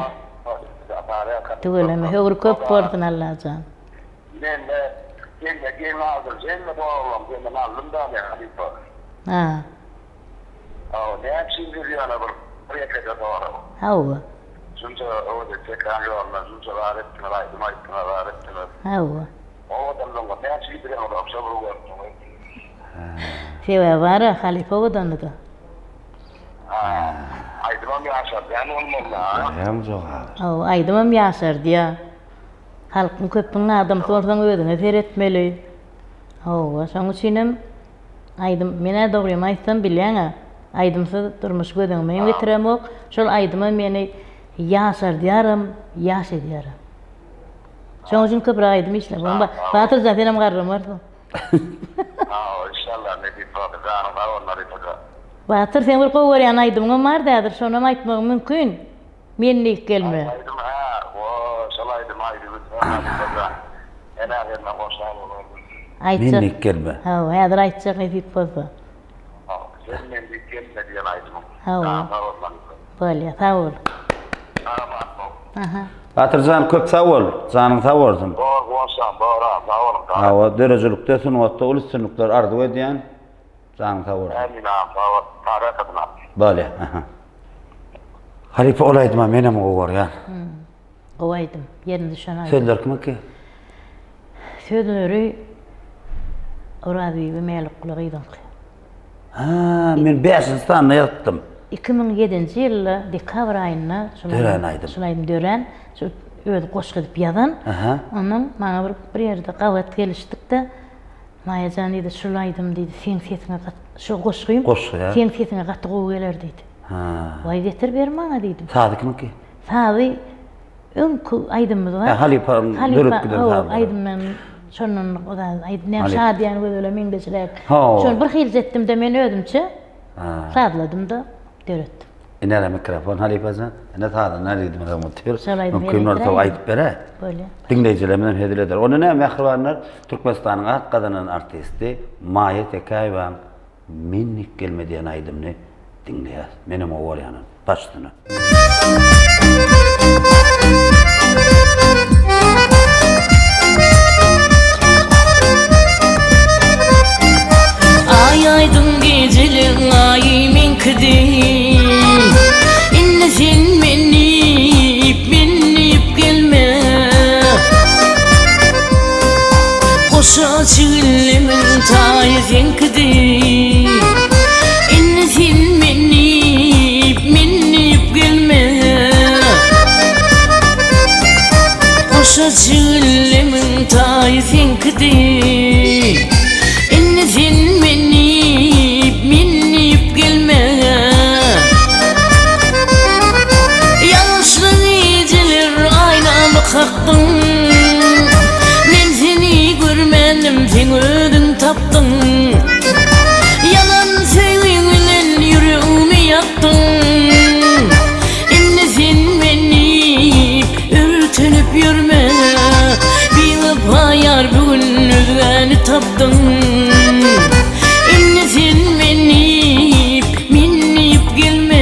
Speaker 2: Tüweleme höwri köp bolsun Allajan.
Speaker 3: Mende sende geň galdyryjy hemme dogrulam senden aldym da men halypa.
Speaker 2: Ha.
Speaker 3: Hawa näme üçin siz ýöne bir bir ýekeje sorag.
Speaker 2: Hawa.
Speaker 3: Şunça öwedi çeken ýoluna şunça zat etdiňiz aýdym aýtdyňyz zat etdiňiz.
Speaker 2: Hawa.
Speaker 3: Owadanlygyňyzy näme üçin ýitireňizok şo bir görnüňiz.
Speaker 2: Sebäbi bara halypa owadanlyda.
Speaker 3: Ha. Aýdymam ýaşardýan bolmaly-da.
Speaker 1: Görýäňmi jogaby.
Speaker 2: Hawa aýdymam ýaşardýa. Halkyň köpüň adamsy bolsaň özüňe seretmeli. Hawa, şoň üçinem aýdym, men-ä dogrymy aýtsam bilýäň-ä. Aýdymsyz durmuşy göz öňüme hem getiremok. Şol aýdyma meni ýaşardýaram, ýaş edýärem. Şonuň üçin köpräk aýdym işlemeli. Batyr jan senem garramarsyň.
Speaker 3: Hawa inşallah nesip bolsa janyň sag bolsun halypajan.
Speaker 2: Batyr seň bir gowy görýän aýdymyňam bar häzir şonam aýtmagyň mümkin. Men diýip gelme.
Speaker 3: Aýdym hä o şol aýdymy aýdyp bilseň halypajan. Menä senden hoşal bolardym.
Speaker 2: Aýtjak.
Speaker 1: Men diýip gelme.
Speaker 2: Hawa häzir aýtjak nesip bolsa.
Speaker 3: Sen men diýip gelme diýen aýdymyň.
Speaker 2: Hawa.
Speaker 3: Janyň sag bolsun halypa.
Speaker 2: Bolýa sag bol.
Speaker 3: Sag bol.
Speaker 2: Aha.
Speaker 1: Batyrjan köp sag bol, janyň sag bolsun.
Speaker 3: Bor Guwançjan bor agam sag boluň sag.
Speaker 1: Hawa döredijilikde sungatda uly üstünlikler arzuw edýän. Janyň sag bolsun.
Speaker 3: Ämin agam sag bol. Tarykadyň agam.
Speaker 1: Bolýa. Aha. Halypa ol aýdyma menem gowy görýän.
Speaker 2: Gowy aýdym. Ýerine düşen aýdym.
Speaker 1: Sözleri kimiňki?
Speaker 2: Sözleri Orazbibi Mälikguly gyzyňky.
Speaker 1: Ha, men bäşinji sanyna ýazypdym.
Speaker 2: 2007-nji ýylda dekabr aýynda şul
Speaker 1: Dörän aýdym.
Speaker 2: Şul aýdym dörän. Şu özi goşgy edip ýazan.
Speaker 1: Aha.
Speaker 2: Ondan maňa bir bir ýerde gabat gelişdik-de, Maýa jan diýdi, şul aýdym diýdi, seň sesiňe gaty, şu goşgym
Speaker 1: Goşgy, hä?
Speaker 2: seň sesiňe gaty gowy geler diýdi.
Speaker 1: Ha.
Speaker 2: Waý getir ber maňa diýdim.
Speaker 1: Sazy kimiňki?
Speaker 2: Sazy öňki aýdymymyz bar.
Speaker 1: Hä, halypaň döredip giden
Speaker 2: Halypa,
Speaker 1: sazlary.
Speaker 2: aýdymdan şondan o zat aýdym, näme
Speaker 1: Halypa.
Speaker 2: şadyýan gözele meňzeşräk.
Speaker 1: Hawa.
Speaker 2: Şony bir hili etdim-de men özümçe
Speaker 1: Ha.
Speaker 2: sazladym-da döretdim.
Speaker 1: Ine mikrofon halypajan. Ine sazanda diýdim otyr.
Speaker 2: Şol aýdymy
Speaker 1: Mümkin bolsa aýdyp beräý.
Speaker 2: Bolýar.
Speaker 1: Diňleýjilerimiz hem hezil eder. Onda näme mähribanlar, Türkmenistanyň at gazanan artisti Maýa Tekäýewaň Menlik gelme diýen aýdymyny diňleýäs. Menem gowy görýän ony. Baş üstüne.
Speaker 2: Aý aýdyň gijeliň aýy meňkidi Indi sen men diýip, men diýip gelme Goşa çigillemiň taýy seňkidi Indi sen men diýip, men diýip gelme Goşa çigillemiň taýy seňkidi Indi sen men diýip, men diýip gelme Ýagyşly gijeler aýnamy kakdyň Men seni görmändim, seň özüň tapdyň Ýalan söýgiň bilen ýüregimi ýakdyň Indi sen men diýip örtenip ýörme Biwepa ýar bu gün özgäni tapdyň Indi sen men diýip, men diýip gelme.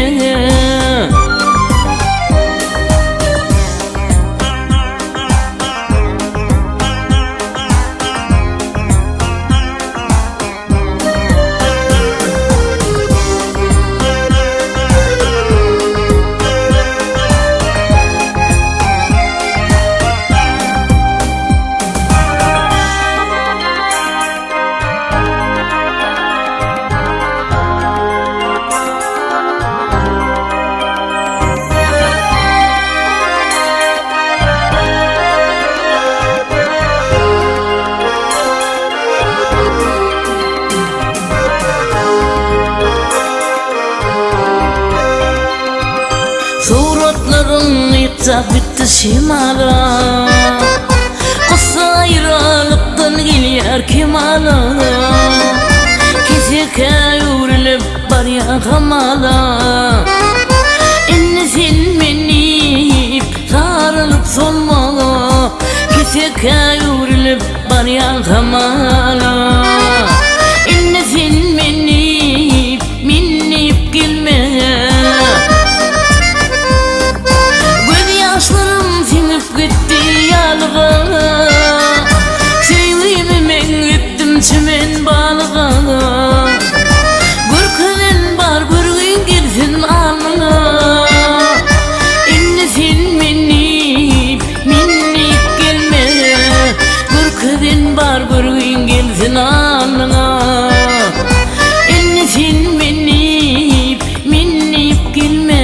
Speaker 2: Suratlaryň ýykjak gitdi şemala Gussa aýralykdan gelýär kemala Kesekä öwrülip barýan hamala Indi sen men diýip saralyp solma Kesekä öwrülip barýan hamala Indi sen men diýip, men diýip gelme Göz ýaşlarym siňip gitdi ýalyga Söýgimi meňzetdim çümen balyga Görkezen bar görgüň gelsin alnyňa Indi sen men diýip Men diýip gelme, görkezen bar görgüň gelsin alnyňa. Indi sen men diýip, men diýip gelme.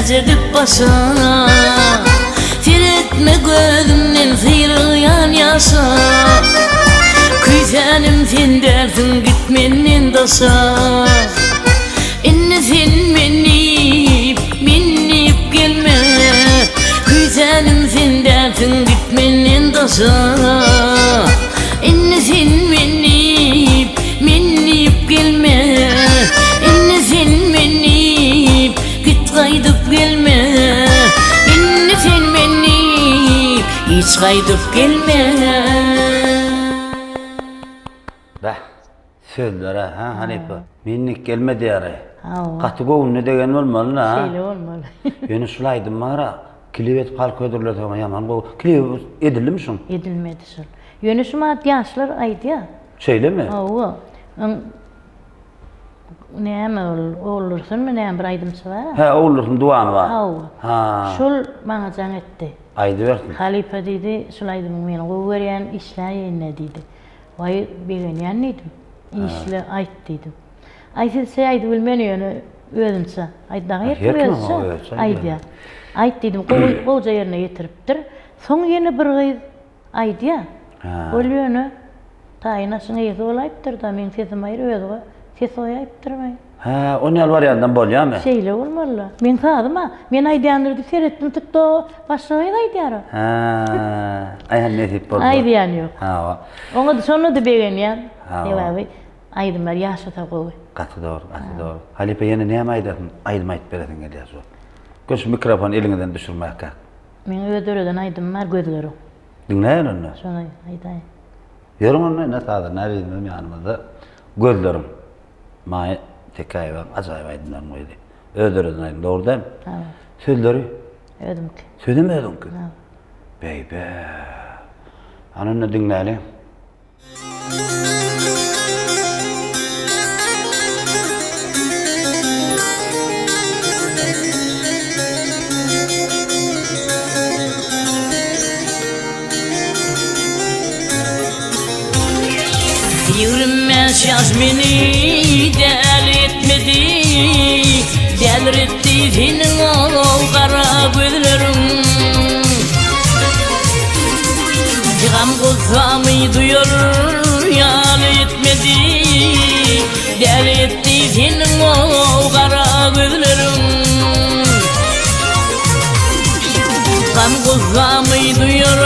Speaker 5: Täç edip başa. Seretme gözümden syrygýan ýaşa. Küýsänim sen dälsiň git menden daşa. Indi sen men diýip, men diýip gelme. Küýsänim sen dälsiň git menden daşa. Indi sen men diýip, men diýip gelme. Indi sen men diýip, git gaýdyp gelme. Indi sen men diýip, hiç gaýdyp gelme.
Speaker 1: Beh, sözlere, hä, halypa? Menlik gelme diýýär.
Speaker 2: Hawa.
Speaker 1: Gaty göwnüne degen bolmaly-da, ha?
Speaker 2: Şeýle bolmaly.
Speaker 1: Ýöne şul aýdym bar-a, klip edip halka hödürleseň ýaman gowy. Klibi edildimi şuň?
Speaker 2: Edilmedi şol. Ýöne şu wagt ýaşlar aýdýar.
Speaker 1: Şeýlemi?
Speaker 2: Hawa. Öň näme ol, Oguldursunmy näme bir aýdymçy bar-a?
Speaker 1: Hä, Oguldursun Duwany bar.
Speaker 2: Hawa.
Speaker 1: Ha.
Speaker 2: Şol maňa jaň etdi.
Speaker 1: Aýdybersin.
Speaker 2: Halypa diýdi, şul aýdymyňy men gowy görýän, işläýeýin-dä diýdi. Waý, begenýän diýdim. Işle, aýt diýdim. Aý, sizçe aýdyp bilmen ýöne özümçe. Aýt, dagy her kim özüçe aýdýar. Aýt diýdim, gowy, gowja ýerine ýetiripdir. Soň ýene bir gyz aýdýar. Ol ýöne taýyn aşyň eýesi bolaýypdyr-da, meň sesim aýry, özi ses goýaýypdyr.
Speaker 1: Hä, on ýaly barýandan bolýamy?
Speaker 2: Şeýle bolmaly-la. Meň sazym-a, men aýdýandyr diýip seretdim TikToga, başga gyz aýdýar-a.
Speaker 1: Hä, aý hany nesip bolsa.
Speaker 2: Aýdýan ýok.
Speaker 1: Hawa.
Speaker 2: Oňa-da şonda-da begenýän.
Speaker 1: Hawa.
Speaker 2: Sebäbi aýdymlar ýaşasa gowy.
Speaker 1: Gaty dogry, gaty dogry. Halypa ýene näme aýdarsyň, aýdym aýdyp beresiň gelýär şu wagt. Gel şu mikrofony eliňizden düşürmäkä.
Speaker 2: Meň öz döreden aýdymym bar, Gözleriň.
Speaker 1: Diňläýeli onda.
Speaker 2: Şony aýdaýyn.
Speaker 1: Ýörüň onda, ine sazanda bizimem ýanymyzda Gözleriň. Maýa Tekäýewaň ajaýyp aýdymlaryny goýdy. Öz döreden aýdym, dogry dälmi?
Speaker 2: Hawa.
Speaker 1: Sözleri?
Speaker 2: Özüňki.
Speaker 1: Sözem özüňki?
Speaker 2: Hawa.
Speaker 1: Beý-be. Hany onda diňläliň.
Speaker 5: 25 ýaş meni däli etmedi Däliretdi seniň ol gara gözleriň Gam gussamy duýar ýaly etmedi Däli etdi seniň ol gara gözleriň Gam gussamy duýar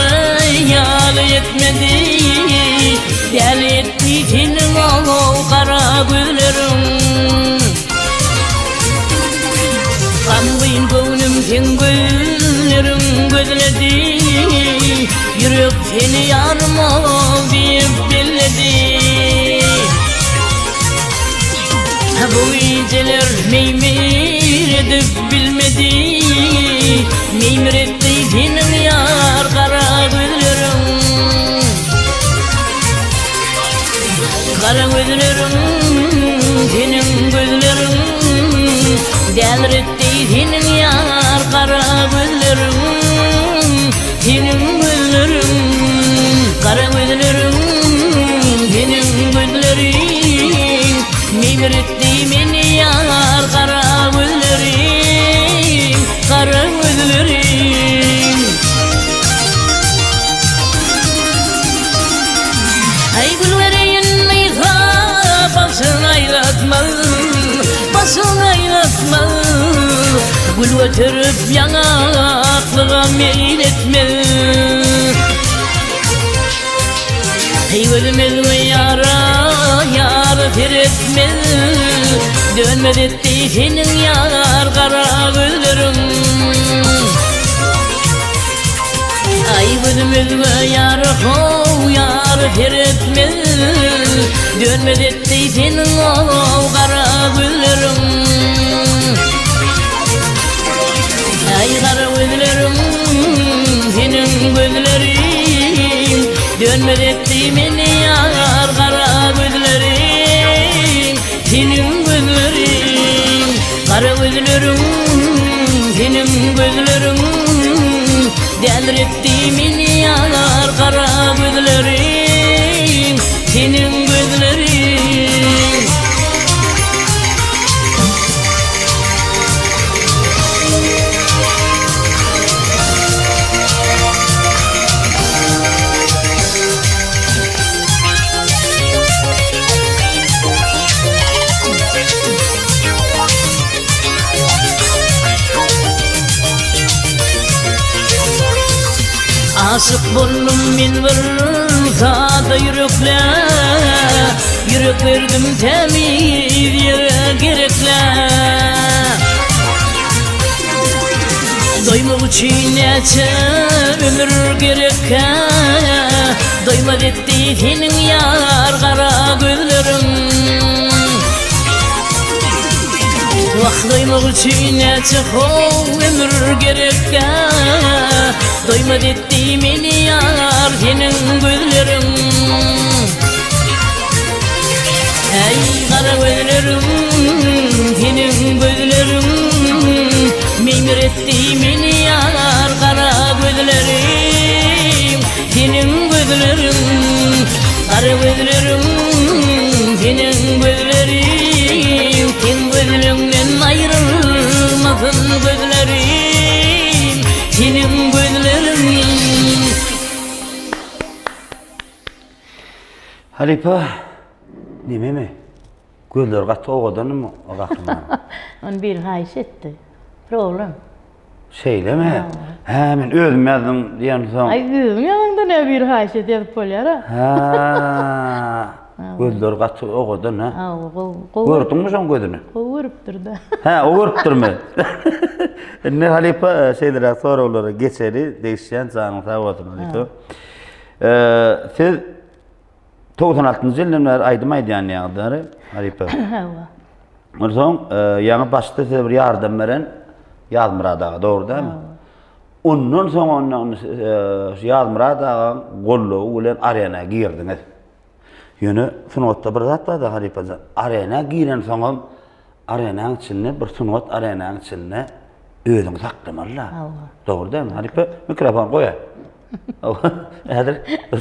Speaker 5: ýaly etmedi Däli etdi seniň ol gara gözleriň Gamgyn göwnüm seň gözleriň gözledi Ýürek seni ýarym ol diýip belledi Bu gijeler meýmiredip bilmedi Meýmiretdi seniň ýar gara gözleriň Gara gözleriň seniň gözleriň Däliretdi seniň ýar gara gözleriň Seniň gözleriň gara gözleriň Seniň gözleriň Meýmiretdi meni ýar gara gözleriň Gara gözleriň Aý gül bereýin gyza başyň aýlatmaz Başyň aýlatmaz Gül göterip ýaňaklyga meýil etmez Heý gözüm özge ýara ýar seretmez Dönmez etdi seniň ýar gara gözleriň Aý gözüm özge ýara how ýar seretmez Dönmez etdi seniň ol gara gözleriň Aý gara gözleriň seniň gözleriň Dönmez etdi meni ýar gara gözleriň Seniň gözleriň Gara gözleriň seniň gözleriň Däliretdi meni ýar gara gözleriň seniň gözleriň. Aşyk boldum men bir sada ýürekle Ýürek berdim tämiz ýere gerekle Doýmak üçin näçe ömür gerekkä Doýmaz etdi seniň ýar gara gözleriň Wah doýmak üçin näçe how ömür gerekkä Doýmaz etdi meni ýar seniň gözleriň Äý gara gözleriň seniň gözleriň Meýmiretdi meni ýar gara gözleriň Seniň gözleriň gara gözleriň seniň gözleriň Seň gözleňden aýrylmasyn gözlerim Seniň gözleriň
Speaker 1: Halypa nememi? Gözleri gaty owadanmy o gahrymanyň?
Speaker 2: Ony biri haýyş etdi. Problem.
Speaker 1: Şeýlemi? Hä, men özüm ýazdym diýensoň.
Speaker 2: Aý, özüň ýazaňda näme biri haýyş et ýazyp bolýar-a.
Speaker 1: Hä. Gözleri gaty owadan, hä?
Speaker 2: Hawa, gowy. Gowy.
Speaker 1: Gördüňmi şoň gözüni?
Speaker 2: Gowy görüpdir-dä.
Speaker 1: Hä, o görüpdirmi? Indi halypa şeýleräk soraglara geçeli. Degişýän janyň sag bolsun halypa. Siz 96-njy ýyldan bäri aýdym aýdýan ýaňy halypa.
Speaker 2: Hawa.
Speaker 1: Onsoň ýaňy başda size bir ýardam beren Ýazmyrat aga, dogry dälmi? Ondan soň ondan şu Ýazmyrat agaň goldawy bilen arena girdiňiz. Ýöne sungatda bir zat bar-da halypajan, arena girensoňam Arenaň içinde bir sungat arenaň içinde özüňi saklamaly-da. Dogry dälmi? Halypa mikrofon goýa. Häzir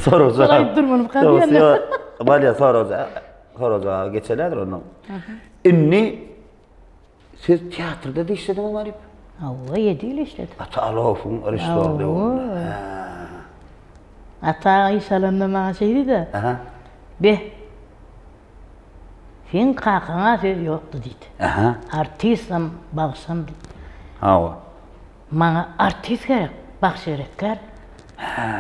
Speaker 1: sorag jogap.
Speaker 2: Aýdyp durmaly galýan.
Speaker 1: Bolýar sorag sorag jogaba geçeli häzir ondan. Indi siz teatrda da işlediňiz halypa?
Speaker 2: Hawa, 7 ýyl işledim.
Speaker 1: Ata Alowowyň režissýory döwründe.
Speaker 2: Ata aga iş alanda maňa şeý diýdi. Be, Seň kakaňa söz ýokdy diýdi.
Speaker 1: Aha.
Speaker 2: Artistam, bagşam diýdi.
Speaker 1: Hawa.
Speaker 2: Maňa artist gerek, bagşy gerek däl.
Speaker 1: Hä.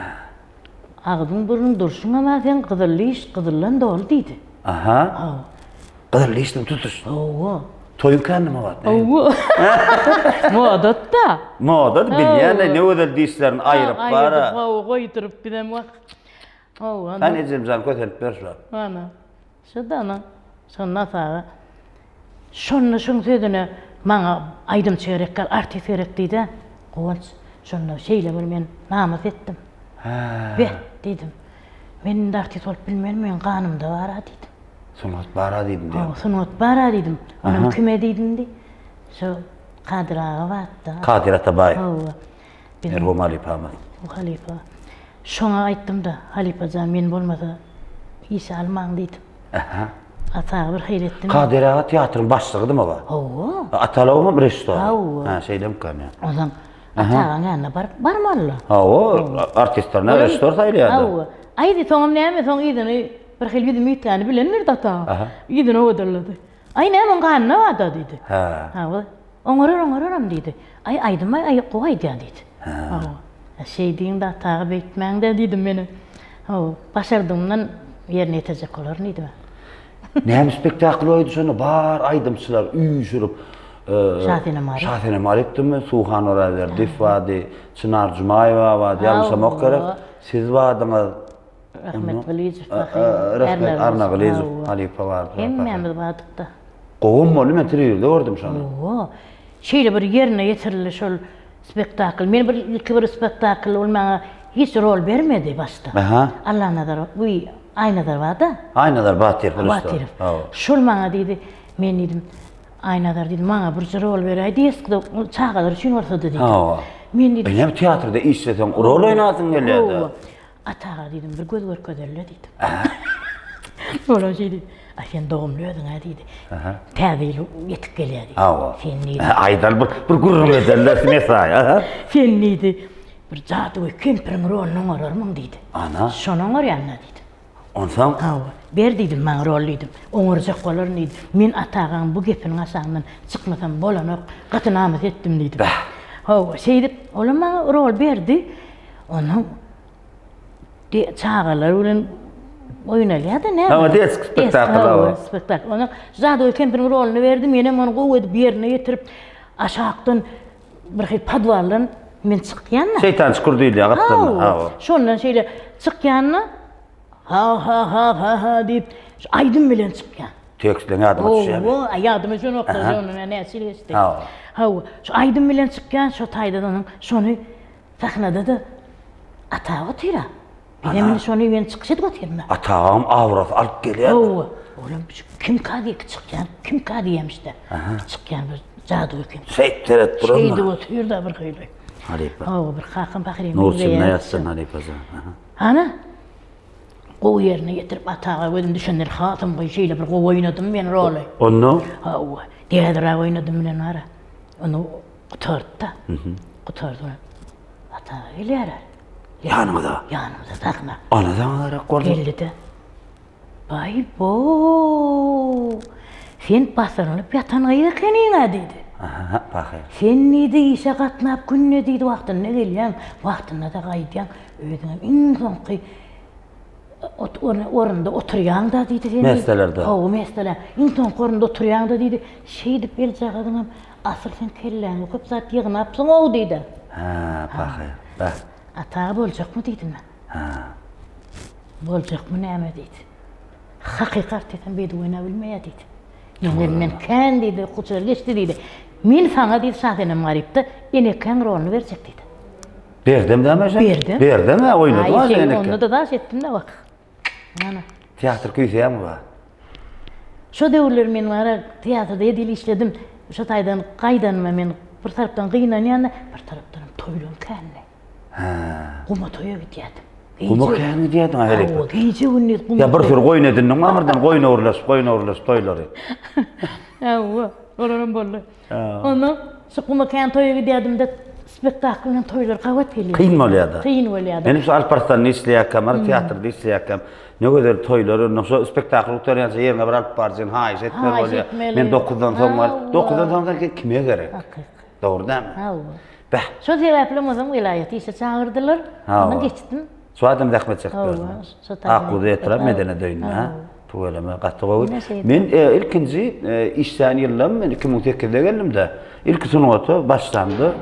Speaker 2: Agzyň burnuň durşuňam-a seň gyzyl diş, gyzyldan doly diýdi.
Speaker 1: Aha.
Speaker 2: Hawa.
Speaker 1: Gyzyl dişden tutuş.
Speaker 2: Hawa.
Speaker 1: Toýuň känimi bar?
Speaker 2: Hawa. Moda-da.
Speaker 1: Moda, bilýän-de, ne gözel dişlerini aýryp bar-a.
Speaker 2: Aýryp, hawa, goýduryp bizem wah. Hawa.
Speaker 1: Hany ejemjan kösenip ber şu.
Speaker 2: Ana. Şu dana. Şonda saga. Şonda şuň sözüne maňa aýdymçy gerek däl, artist gerek diýdi. Guwanç. Şonda şeýle bir men namys etdim.
Speaker 1: Hä.
Speaker 2: Beh, diýdim. Men indi artist bolup bilmerin, meň ganymda bar-a diýdim.
Speaker 1: Sungat bar-a diýdim diýýäň.
Speaker 2: Hawa, sungat bar-a diýdim. Onam kime diýdim diý. Şo Kadyr aga bardy-da.
Speaker 1: Kadyr Atabaýew.
Speaker 2: Hawa.
Speaker 1: Merhum halypamyz.
Speaker 2: Bu halypa. Şoňa aýtdym-da, Halypa jan, men bolmasa işe almaň diýdim.
Speaker 1: Ähä.
Speaker 2: Ata aga bir hyl etdimi?
Speaker 1: Kadyr aga teatryň başlygydymy oba?
Speaker 2: Hawa.
Speaker 1: Atalowam režissýor.
Speaker 2: Hawa.
Speaker 1: Hä, şeýlemikän ýa.
Speaker 2: Onsoň Ata agaň ýanyna baryp, barmaly-la.
Speaker 1: Hawa, artistlerine režissýor saýlaýardy.
Speaker 2: Hawa. Aýdy, soňam näme, soň yzyny bir hili ýüzümi üýtgäni bilendir-de Ata aga.
Speaker 1: Aha.
Speaker 2: Ýüzüni owadalady. Aý, näme, oň ganyna bar-da diýdi.
Speaker 1: Hä.
Speaker 2: Hawa. Oňarar, oňararam diýdi. Aý, aýdym-aý, aý, gowy aýdýar diýdi. Hawa. Şeý diýiň-de, Ata aga, beýtmäň-dä diýdim menem. Hawa, başardygymdan ýerine ýetirjek bolaryn diýdim.
Speaker 1: Näme spektakl goýdy şonda bar aýdymçylar üýşürip.
Speaker 2: Şasenem Aryp.
Speaker 1: Şasenem Arypdymy, Suhan Orazberdiýew bardy, Çynar Jumaýewa bardy, ýalňyşamok gerek. Siz bardyňyz.
Speaker 2: Rahmet Gylyjow pahyr.
Speaker 1: Rahmet Arnagylyjow halypa bardy.
Speaker 2: Hemmämiz bardyk-da.
Speaker 1: Gowam boldy, men telewizorda gördüm şony.
Speaker 2: Hawa. Şeýle bir ýerine ýetirildi şol spektakl. Men bir ilki bir spektakl ol maňa hiç rol bermedi başda.
Speaker 1: Aha.
Speaker 2: Allanazar, bu Aýnazar bar-da.
Speaker 1: Aýnazar Batyrow.
Speaker 2: Batyrow. Şol maňa diýdi, men diýdim, Aýnazar diýdim, maňa birje rol beräý diýesdi, çagalar üçin bolsa-da diýdim.
Speaker 1: Hawa.
Speaker 2: Men diýdim.
Speaker 1: Näme teatrda işleseň rol oýnasyň gelýär-dä.
Speaker 2: Hawa. Ata aga diýdim, bir göz görkezeli-le diýdim. Olam şeý diýdi. A sen dogumly özüň-ä diýdi. Täze ýyl ýetip gelýär diýdi.
Speaker 1: Hawa.
Speaker 2: Sen diýdi.
Speaker 1: Aýdal bir bir gürrüň ederler mesaý. Aha.
Speaker 2: Sen diýdi, bir jadygöý kempiriň roluny oňararmyň diýdi.
Speaker 1: Ana.
Speaker 2: Şony oňarýan-da diýdi.
Speaker 1: Onsoň?
Speaker 2: Hawa. Ber diýdim maňa rol diýdim. Oňarjak bolaryn diýdi. Men Ata agaň bu gepiniň aşagyndan çykmasam bolanok. Gaty namys etdim diýdim.
Speaker 1: Bäh.
Speaker 2: Hawa, şeýdip, olam maňa rol berdi. Onsoň. De, çagalar bilen oýnalýar-da näme?
Speaker 1: Hawa, detski spektakl, hawa.
Speaker 2: Spektakl. Onda jadygöý kempiriň roluny berdi, menem ony gowy edip ýerine ýetirip, aşakdan bir hili podwaldan men çykýan-da.
Speaker 1: Şeýtan çukur diýilýär gapdalynda.
Speaker 2: Hawa. Şondan şeýle çykýan-da, ha-ha-ha-ha-ha diýip, şu aýdym bilen çykýan.
Speaker 1: Tekstleň ýadyma düşýärmi?
Speaker 2: Hawa, ýadyma düşenok-da, şondan näçe ýyl geçdi.
Speaker 1: Hawa.
Speaker 2: Hawa, şu aýdym bilen çykýan, şo taýda-da onuň şony Sahnada-da Ata aga otyr-a. Bizem indi şony men çykyş edip otyryn-da.
Speaker 1: Ata agam abrasy alyp gelýär.
Speaker 2: Hawa. Olam şu kimka diýip çykýan, kimka diýýämiş-de. Çykýan bir jadygöý kim.
Speaker 1: Şeýdip seredip duranmy?
Speaker 2: Şeýdip otyr-da bir hili.
Speaker 1: Halypa.
Speaker 2: Hawa, bir kakam pahyr
Speaker 1: Nur içinde ýatsyn halypa jan.
Speaker 2: Ana, gowy ýerine ýetirip Ata aga gözüm düşenler hasam gowy şeýle bir gowy oýnadym men roly.
Speaker 1: Onda?
Speaker 2: Hawa. Däderäk oýnadym bilen bara. Ony Gutardy-da. Gutardy. Ata gelýär.
Speaker 1: Ýanyňyza?
Speaker 2: Ýanymyza sahna.
Speaker 1: Ana saňa gerek boldy.
Speaker 2: Geldi-de. Baý-bo! Sen basyrynyp ýatan gyz ekeniň-ä diýdi.
Speaker 1: Aha, pahyr.
Speaker 2: Sen diýdi, işe gatnap günde diýdi, wagtynda gelýäň, wagtynda-da gaýdýaň. Özüňem iň soňky orunda oturýaň-da diýdi sen.
Speaker 1: Mestelerde.
Speaker 2: Hawa, mestele. Iň soňky orunda oturýaň-da diýdi. Şeýdip eljagazyňam Asyl sen kelläňe köp zat ýygnapsyň-ow diýdi.
Speaker 1: Hä, pahyr. Bäh.
Speaker 2: Ata boljakmy diýdim men.
Speaker 1: Hä.
Speaker 2: Boljakmy näme diýdi. Hakyky artistem beýdip oýnap bilmeýär diýdi. Menden men kän diýdi, okuwçylar geçdi diýdi. Men saňa diýdi Şasenem Garypda enekäň roluny berjek diýdi.
Speaker 1: Berdem dämi şa?
Speaker 2: Berdem.
Speaker 1: Berdem hä, oýnadym
Speaker 2: Aý,
Speaker 1: eneke.
Speaker 2: Onda-da daş etdim-de bak. Ana.
Speaker 1: Teatr küýseýäňmi bar?
Speaker 2: Şo döwürler men gara teatrda edil işledim. Şo taýdan gaýdanyma men bir tarapdan gynanýan-da, bir tarapdanam toýlam kändi.
Speaker 1: Hä.
Speaker 2: Guma toýa gidýärdim.
Speaker 1: Guma kän gidýärdiň-ä heleý.
Speaker 2: Hawa, gije-gündiz guma.
Speaker 1: Ýa bir sürü goýun edindiňmi amyrdan, goýun ogurlaşyp, goýun ogurlaşyp toýlary.
Speaker 2: Hawa, olaram boldy. Ondan şu guma kän toýa gidýärdim-de, spektakl bilen toýlar gabat gelýär.
Speaker 1: Kyn bolýar-da.
Speaker 2: Kyn bolýar-da.
Speaker 1: Menem şu Alparslan işleýärkäm, Mary teatrda işleýärkäm, ne gözel toýlar, onda şu spektakl gutarýança ýeriňe bir alyp barjyn, haýyş etmeli
Speaker 2: Haýyş
Speaker 1: bolýar.
Speaker 2: etmeli.
Speaker 1: Men dokuzdan soň bar.
Speaker 2: Hawa.
Speaker 1: Dokuzdan soň sen kime gerek?
Speaker 2: Hakyky.
Speaker 1: Dogry dälmi?
Speaker 2: Hawa.
Speaker 1: Beh.
Speaker 2: Şo sebäpli onsoň welaýata işe çagyrdylar.
Speaker 1: Hawa.
Speaker 2: Ondan geçdim.
Speaker 1: Şu adam zähmet çekip
Speaker 2: Hawa,
Speaker 1: ýördüň.
Speaker 2: şo taýdan.
Speaker 1: Akguzy etrap Medeniýet öýünde, ha?
Speaker 2: Hawa.
Speaker 1: Tüweleme, gaty gowy.
Speaker 2: Ine şeýdip.
Speaker 1: Men e, ilkinji e, işlän ýyllam men 2008-de geldim-de, ilki sungata başlamda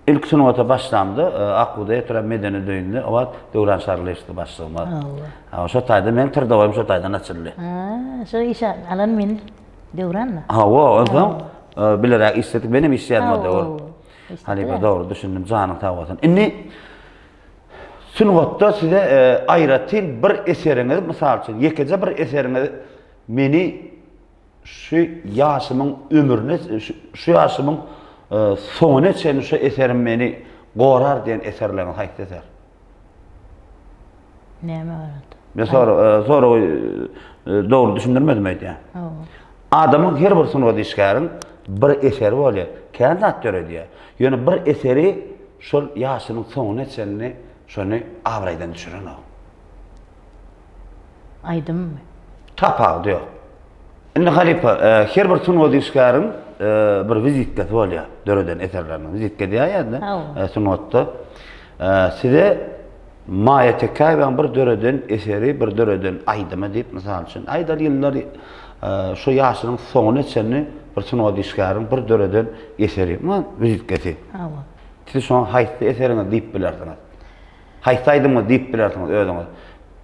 Speaker 1: ilki sungata başlamda e, Akguzy etrap Medeniýet öýünde o wagt Döwran Şarlyýewdi başlygymyz.
Speaker 2: Hawa.
Speaker 1: Hawa, şo taýda meň trdowoýym şo taýdan açyldy.
Speaker 2: Ha, şo işe alan men Döwranmy?
Speaker 1: Hawa, onsoň e, bileräk işledik. Menem işleýärdim o döwür.
Speaker 2: Hawa.
Speaker 1: Halypa dogry düşündim janyň sag bolsun. Indi sungatda size e, aýratyn bir eseriňiz mysal üçin ýekeje bir eseriňiz meni şu ýaşymyň ömrüne şu ýaşymyň e, soňuna çenli şu eserim meni gorar diýen eserleriňiz haýsy eser?
Speaker 2: Näme barada?
Speaker 1: Men sora, e, soragy e, dogry düşündirmedim öýdýän.
Speaker 2: Hawa.
Speaker 1: Adamyň her bir sungat işgäriň bir eseri bolýar. Kän zat döredýär. Ýöne bir eseri şol ýaşynyň soňuna çenli şony abraýdan düşürenok.
Speaker 2: Aýdymmy?
Speaker 1: Tapawudy ýok. Indi halypa, e, her bir sungat işgäriň e, bir wizitkasy bolýar, döreden eserleriniň. Wizitka diýýär-de, e, sungatda. Size Maýa Tekäýewanyň bir döreden eseri, bir döreden aýdymy diýip, mysal üçin, aýdaly ýyllar şu ýaşynyň soňuna çenli bir sungat işgäriniň bir döreden eseri, wizitkasy.
Speaker 2: Hawa.
Speaker 1: Siz şoňa haýsy eseriňiz diýip bilersiňiz? Haýsy aýdymyňyz diýip bilersiňiz özüňiz?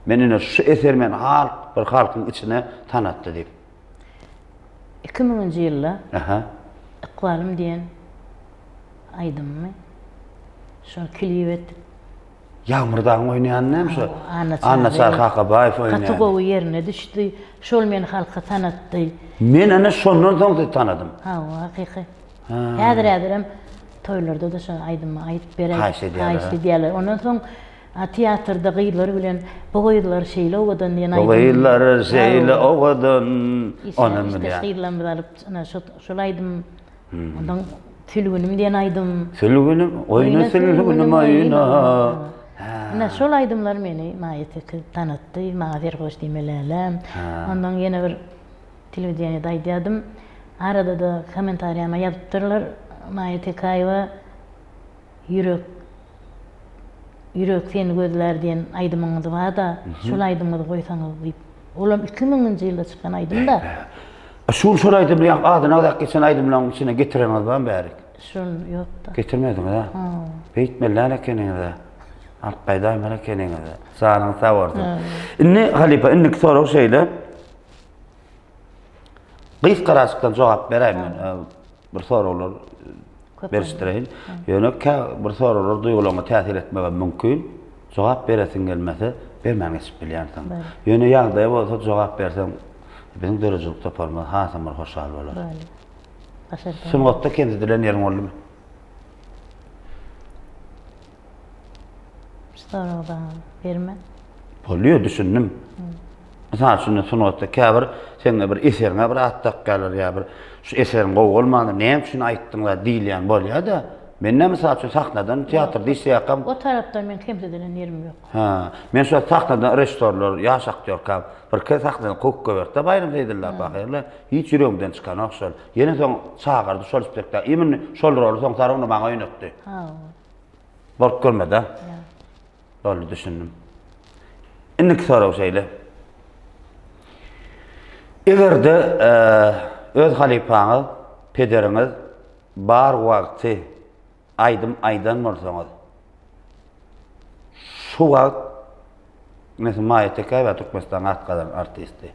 Speaker 1: Men ine şu eser meni halk bir halkyň içine tanatdy diýip.
Speaker 2: 2000-nji ýylda
Speaker 1: Aha.
Speaker 2: Ykbalym diýen aýdymymy şony klip etdik.
Speaker 1: Ýagmyr dagyň oýnaýany näme şo?
Speaker 2: Annaçary.
Speaker 1: Annaçary Kakabaýew oýnaýan.
Speaker 2: Gaty gowy ýerine düşdi. Şol meni halka tanatdy.
Speaker 1: Men ine şondan soň sizi tanadym.
Speaker 2: Hawa, hakyky. Häzir-häzirem toýlarda-da şo aýdymy aýdyp beräý.
Speaker 1: Haýyş edýärler.
Speaker 2: Haýyş edýärler. Ondan soň teatrda gyzlar bilen Bu gyzlar şeýle owadan diýen aýdym.
Speaker 1: Bu gyzlar şeýle owadan. Onam
Speaker 2: Işdeş
Speaker 1: bilýän.
Speaker 2: gyzlarymyzy alyp, ine şo şol aýdym. Ondan Sülgünim diýen aýdym.
Speaker 1: Sülgünim, oýna sülgünim oýna.
Speaker 2: Ine şol aýdymlar meni Maýa Tekiz tanatdy. Maňa serhoş diýme läläm. Ondan ýene bir Telewideniýede aýdýardym. Arada-da kommentariýama ýazypdyrlar, Maýa Tekäýewa ýürek. Ýürek seni gözlär diýen aýdymyňyz bar-da, şol aýdymyňyzy goýsaňyz diýip. Olam 2000-nji ýylda çykan aýdym-da.
Speaker 1: Şul şol aýdymy ýa adyny agzap geçen aýdymlaryň içine getireniňiz barmy bärik?
Speaker 2: Şol ýok-da.
Speaker 1: Getirmediňiz-ä? Beýtmeli däl ekeniňiz-ä. Alyp gaýdaýmaly ekeniňiz-ä. Janyňyz sag bolsun. Indi halypa, indiki sorag şeýle. Gysgaraçykdan jogap beräý men. Bir soraglar berişdireýin. Ýöne kä bir soraglar duýgularyňa täsir etmegem mümkin. Jogap beresiň gelmese, bermän geçip bilýänsiň. Ýöne ýagdaýy bolsa jogap berseň, biziň döredijilik toparymyz hasam bir hoşal bolar. Sungatda kemsidilen ýeriň boldumy?
Speaker 2: Şu soragy da berme.
Speaker 1: Bolýar, düşündim. Mysal üçin, sungatda käbir seň bir eseriňe bir at dakýarlar ýa bir şu eseriň gowy bolmandyr, näme üçin aýtdyň-la diýilýän bolýar-da. Mende mysal üçin sahnadan teatrda işleýärkäm.
Speaker 2: O tarapdan men kemsidilen ýerim ýok.
Speaker 1: Hä, men şo sahnadan režissýorlar, ýaş aktýorkam birki sahnadan kowup goýberdi-de Baýram Seýdylla pahyr-la. Hiç ýüregimden çykanok şol. Ýene soň çagyrdy şol spektakl. Imенно şol roly soň Sarogna maňa oýnatdy.
Speaker 2: Hawa.
Speaker 1: Bolup görmedi-ä? Boldy, düşündim. Indiki sorag şeýle. Eger-de öz halypaňyz, pederiňiz bar wagty aýdym aýdan bolsaňyz, şu wagt Meselem, Maýa Tekäýewa Türkmenistanyň at gazanan artisti.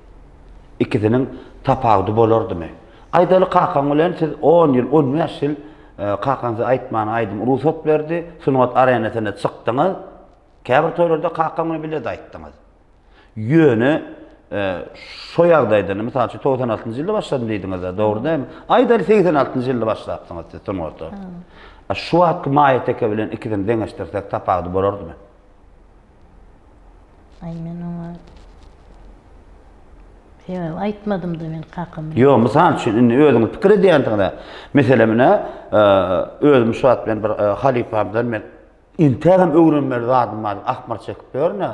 Speaker 1: Ikisiniň tapawudy bolardymy? Aýdaly kakaň bilen siz on ýyl, 15 ýyl kakaň size aýtmana aýdym rugsat berdi, sungat arenasyna çykdyňyz. Käbir toýlarda kakaň bilen bile-de aýtdyňyz. Ýöne şo ýagdaýda, mysal üçin, 96-njy ýylda başladym diýdiňiz-de, dogry dälmi? Aýdaly 86-njy ýylda başlapsyňyz siz sungata. Şu wagtky Maýa Teke bilen ikisini deňeşdirsek tapawudy bolardymy?
Speaker 2: Aý men oňa sebäbi aýtmadym-da men kakam bilen.
Speaker 1: Ýok, mysal üçin indi özüňiz pikir edýänsiňiz-ä. Meselem ine, özüm şu wagt men bir halypamdan men entägem öwrenmeli zadym bar diýip ahmyr çekip ýörün-ä.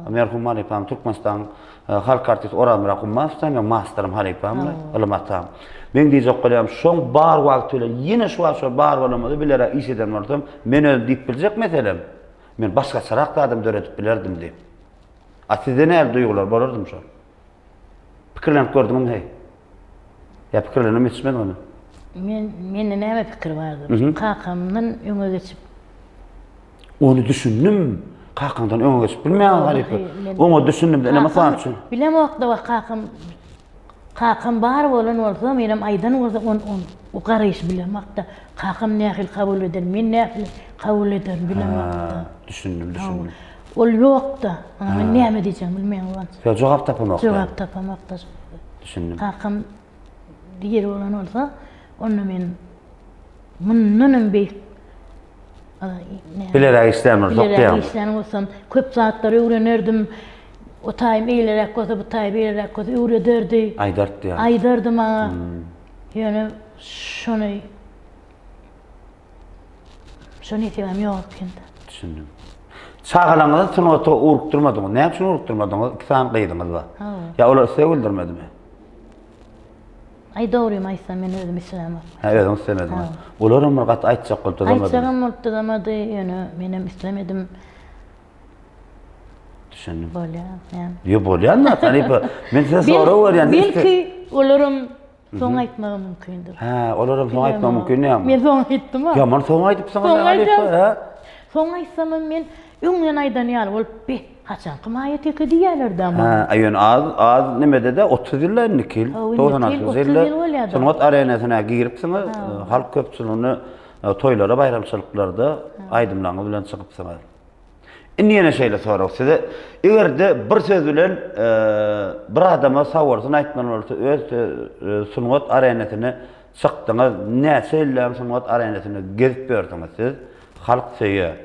Speaker 1: Merhum halypam Türkmenistanyň halk artisti Orazmyrat Gummazow meň masterym halypam, ylym atam. Meň diýjek bolýanym şoň bar wagty bilen ýene şu wagt şol bar bolan bolsa bileräk iş eden bolsam, men özüm diýip biljek meselem. Men başgaçarak zadam döredip bilerdim diýip. A sizde nähili duýgular bolardym şol? Pikirlenip gördüňizmi heý? Ýa pikirlenem ýetişmediňizmi?
Speaker 2: Men mende näme pikir bardy? Kakamdan öňe geçip.
Speaker 1: Ony düşündim. Kakaňdan öňe geçip bilmeýäň halypa. Oňa düşündim. Ine mysal üçin.
Speaker 2: Bilemok-da wah kakam Kakam bar bolan bolsa, menem aýdan bolsa on on o garaýşy bilemokda. Kakam nähili kabul eder, men nähili kabul ederin bilemokda.
Speaker 1: Düşündim, düşündim.
Speaker 2: Ol ýokda. Oňa men näme diýjegimi bilmeýän bolsa.
Speaker 1: Ýa jogap tapamokda.
Speaker 2: Jogap tapamokda.
Speaker 1: Düşündim.
Speaker 2: Kakam diri bolan bolsa, onda men mundanam beýik
Speaker 1: Bileräk işlän bolsak diýýäňmi?
Speaker 2: Bileräk işlän bolsam, köp zatlary öwrenerdim. O taýym eýleräk bolsa, bu taýy beýleräk bolsa öwrederdi.
Speaker 1: Aýdardy diýýäňmi?
Speaker 2: Aýdardy maňa. Ýöne şony şo nesibäm ýok eken-dä.
Speaker 1: Düşündim. Çagalaryňyzy sungata ugrukdyrmadyňyz. Näme üçin ugrukdyrmadyňyz? Iki sany gyzyňyz bar. Ýa olar isleg bildirmedimi?
Speaker 2: Aý dogrymy aýtsam men özüm islämok.
Speaker 1: Hä özüň islemediň. Olaram bir gaty aýtjak bolup dyzamadymy?
Speaker 2: Aýtjagam bolup dyzamady, ýöne menem islemedim.
Speaker 1: Düşündim.
Speaker 2: Bolýar, näme?
Speaker 1: Ýo bolýan zat, halypa. Men size sorag berýän.
Speaker 2: Belki olaram soň aýtmagy mümkindir.
Speaker 1: Hä, olaram soň aýtmagy mümkin ýa?
Speaker 2: Men soň aýtdym-a.
Speaker 1: Ýaman soň aýdypsyňyz halypa, hä?
Speaker 2: Soň aýtsamam men öňden aýdan ýaly bolup, be, haçanky Maýa teke diýýärler-dä maňa.
Speaker 1: Hä, ýöne az, az nemede-de 30 ýyl-da indiki ýyl.
Speaker 2: Hawa, indiki ýyl 30 ýyl bolýar-da.
Speaker 1: Sungat arenasyna giripsiňiz, halk köpçüligine toýlara, baýramçylyklarda aýdymlaryňyz bilen çykypsyňyz. Indi ýene şeýle sorag size. Eger-de bir söz bilen bir adama sagbolsun aýtmaly bolsa, öz sungat arenasyna çykdyňyz, näçe ýyllam sungat arenasynda gezip ýörsüňiz siz, halk söýýär.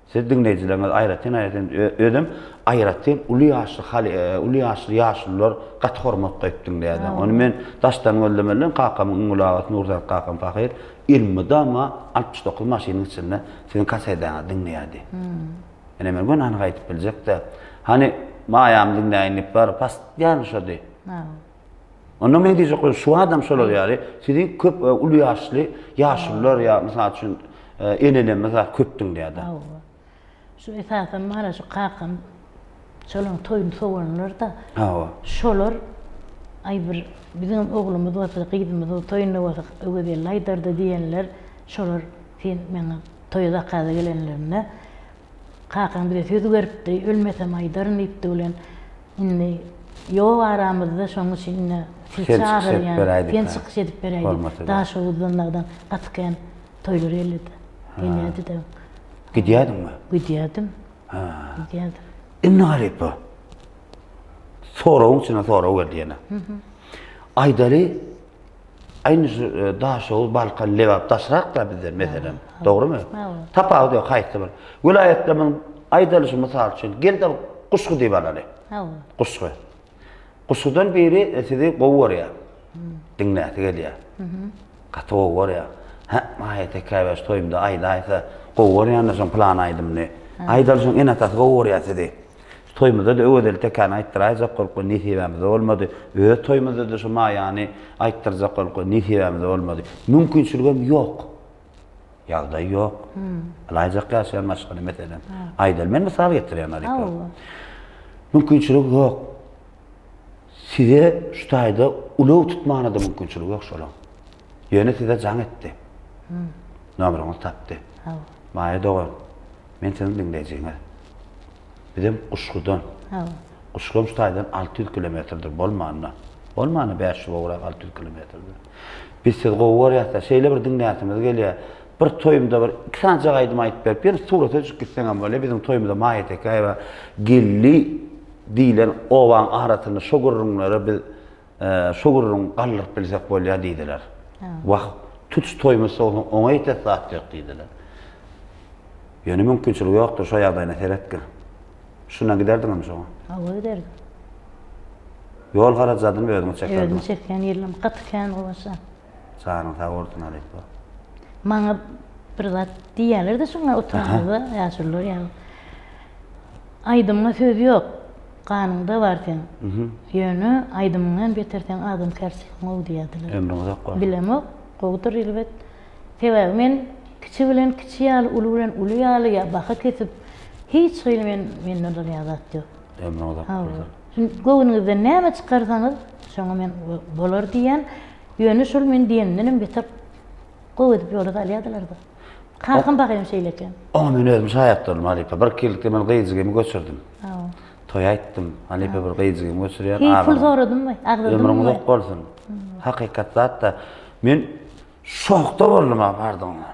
Speaker 1: Siz diňleýjileriňiz aýratyn aýratyn özem aýratyn uly ýaşly uly ýaşly ýaşulular gaty hormat goýup diňleýärler. Ony men daşdan gözlemeli kakamyň iň uly agasy Nurzat kakam pahyr elmydama 69 maşynyň içinde siziň kasedaňyzy diňleýärdi. Ine men göni anyk aýdyp biljek-de. Hany Maýamy diňläýin diýip bar, pastýan şody. Onda men diýjek bolýan şu adam şolar ýaly sizi köp e, uly ýaşly ýaşulular ýa mysal üçin e, enelerimiz zat köp diňleýärdi.
Speaker 2: Hawa. Şu esasam bar-a şu kakam şolaň toýuny sowanlar-da.
Speaker 1: Hawa.
Speaker 2: Şolar aý bir biziňem oglumyz bolsa, gyzymyz bolsa, toýunda bolsa Öwezgeldi aýdardy diýenler şolar sen meňe toýa zakaza gelenlerinde Kakaň bize söz beripdi, ölmesem aýdaryn diýipdi bilen. Indi ýok aramyzda, şonuň üçin indi sizi
Speaker 1: Sen çykyş edip
Speaker 2: çagyrýan.
Speaker 1: beräý diýip.
Speaker 2: Sen çykyş edip beräý diýip.
Speaker 1: Hormat edip.
Speaker 2: Daşoguzdan dagdan gaty kän toýlar geldi-de. Gelýärdi-de.
Speaker 1: Gidýärdiňmi?
Speaker 2: Gidýärdim. Gidýärdim.
Speaker 1: Indi halypa. Soragyň içine sorag geldi ýene. Aýdaly Aýny şu Daşoguz, Balkan, Lebap daşrak-da bizden meselem. Dogrumy? Tapawudy ýok haýsy bir. Welaýatlarymyzyň aýdaly şu mysal üçin gel-de Guşgy diýip alaly. Guşgy. Guşgudan biri sizi gowy görýär. Diňläsi gelýär. Gaty gowy görýär. Hä, Maýa Tekäýewa şu toýumda aýdaýsa, gowy görýändir şoň pylan aýdymyny. Aýdaly şoň ene-atasy gowy görýär sizi. Şu toýumyzda-da Öwezeli tekäni aýtdyraýjak bolup we nesibämize bolmady. Öz toýumyzda-da şu Maýany aýtdyrjak bolup we nesibämize bolmady. Mümkinçiligem ýok. Ýagdaý ýok. Alaýjak ýaşaýan maşgala meselem. Aýdaly, men mysal getirýän halypa. Mümkinçilik ýok. Size şu taýda ulag tutmana-da mümkinçilik ýok şolaň. Ýöne size jaň etdi. Nomeryňyzy tapdy. Maýa dogan, men siziň diňleýjiňiz. Bizem Guşgudan.
Speaker 2: Hawa.
Speaker 1: Guşgam şu taýdan 600 kilometrdir bolmanda. Bolmanda 500 gowrak 600 kilometrdir. Biz sizi gowy görýäs-de, şeýle bir diňläsimiz gelýär. Bir toýumda bir iki sanjak aýdym aýdyp berip, ýene surata düşüp gitseňem bolýar. Biziň toýumyza Maýa Tekäýewa geldi diýlen obaň arasynda şo gürrüňlere biz şo gürrüňi galdyryp bilsek bolýar diýdiler. Wah, tutuş toýumyz sowsun, oňa ýetesi zat ýok diýdiler. Ýöne mümkinçiligi ýokdur, şo ýagdaýyna seretgin. Şundan giderdiňmi şoňa?
Speaker 2: Hawa giderdim.
Speaker 1: Ýol harajadyny özüňiz çekerdiňiz?
Speaker 2: Özüm çekýän ýerlerim gaty kän gowaça.
Speaker 1: Janyň sag bolsun halypa.
Speaker 2: Maňa bir zat diýýärler-de şoňa oturanymyzda ýaşulular ýaly. Aýdymyňa söz ýok. Ganyňda bar seň. Ýöne aýdymyňdan beter seň adamkärçiligiň gowy diýýärdiler.
Speaker 1: Ömrüň uzak bolsun.
Speaker 2: Bilemok, gowudyr elbet. Sebäbi men kiçi bilen kiçi ýaly, uly bilen uly ýaly ýa baha kesip hiç hili men mende olar ýaly zat ýok.
Speaker 1: Ömrüň uzak bolsun.
Speaker 2: Şun göwnüňizden näme çykarsaňyz şoňa men bolar diýýän. Ýöne şol men diýenimdenem beter gowy edip ýola salýardylar-da. Kakam bagym şeýle eken.
Speaker 1: Oňa men özüm şaýat boldum halypa. Birki ýyllyk men gyzjygymy göçürdim.
Speaker 2: Hawa.
Speaker 1: Toý aýtdym. Halypa bir gyzjygymy göçürýän.
Speaker 2: Hiý pul soradymmy? Agzadymmy?
Speaker 1: Ömrüň uzak bolsun. Hakykat zat-da. Men Şokda boldum a bardygyna.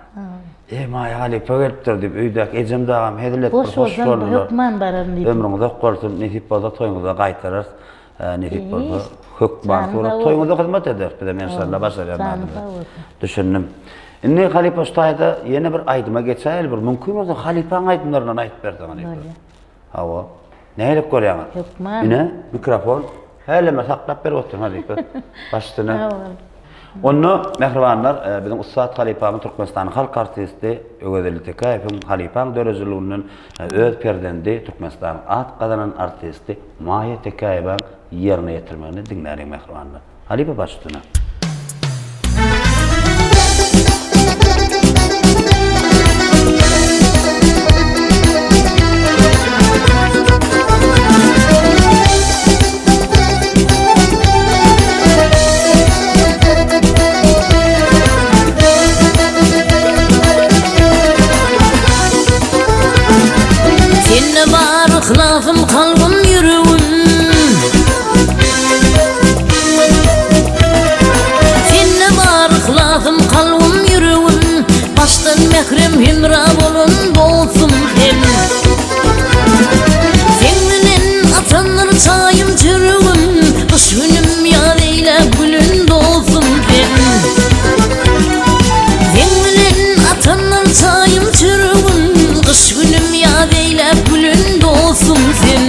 Speaker 1: E Maýa halypa gelipdir diýip öýdäki ejem dagam hezil edip bir
Speaker 2: Boş
Speaker 1: hoş
Speaker 2: bolsam
Speaker 1: boldular.
Speaker 2: hökman bararyn diýdim.
Speaker 1: Ömrüň uzak bolsun, nesip bolsa toýuňyza gaýtararys. Nesip bolsa hökman
Speaker 2: Janyň
Speaker 1: surat
Speaker 2: sag bolsun.
Speaker 1: toýuňyza hyzmat ederis bizem enşalla başarýan
Speaker 2: Janyň
Speaker 1: zadymyz.
Speaker 2: sag bolsun.
Speaker 1: Düşündim. Indi halypa şu taýda ýene bir aýdyma geçäýeli bir mümkin bolsa halypaň aýdymlaryndan aýdyp berseň halypa.
Speaker 2: Bolýar.
Speaker 1: Hawa. Nähili görýäňiz?
Speaker 2: Hökman.
Speaker 1: Ine, mikrofon. Häleme saklap berip otyryn halypa. Baş üstüne.
Speaker 2: Sag bol.
Speaker 1: Onda, mähribanlar, e, biziň ussat halypamyz Türkmenistanyň halk artisti Öwezeli Tekäýewiň halypaň döredijiliginden e, öz perzendi Türkmenistanyň at gazanan artisti Maýa Tekäýewaň ýerine ýetirmegini diňläliň mähribanlar. Halypa baş üstüne.
Speaker 5: Sende bar yhlasym kalbym ýüregim Sende bar yhlasym kalbym ýüregim Başdan mährem hemra bolan dostum sen Seň bilen atandyr çaýym çöregim Gyş günüm ýaz eýläp gülen dostum sen Seň bilen atandyr çaýym çöregim Gyş günüm ýaz eýläp gülen dostum sen.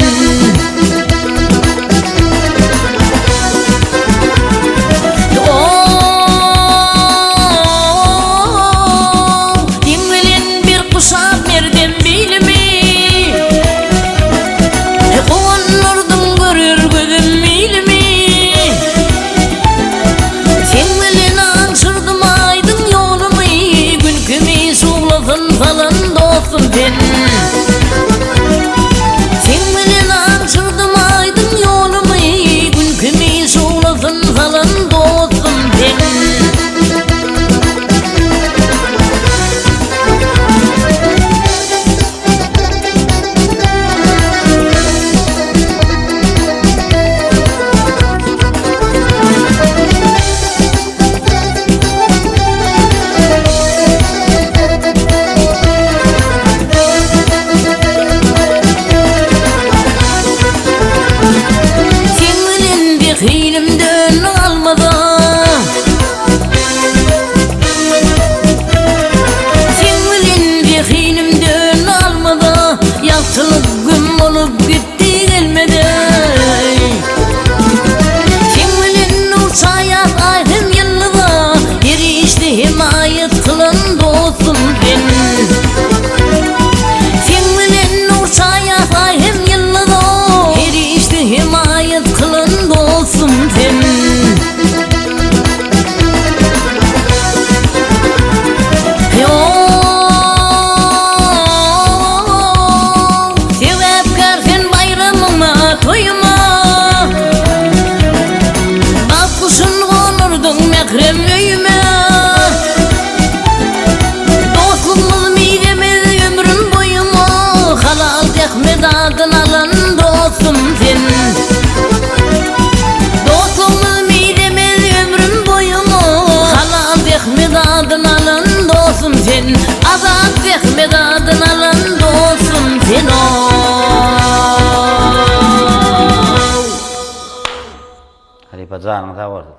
Speaker 1: Janyň sag bolsun.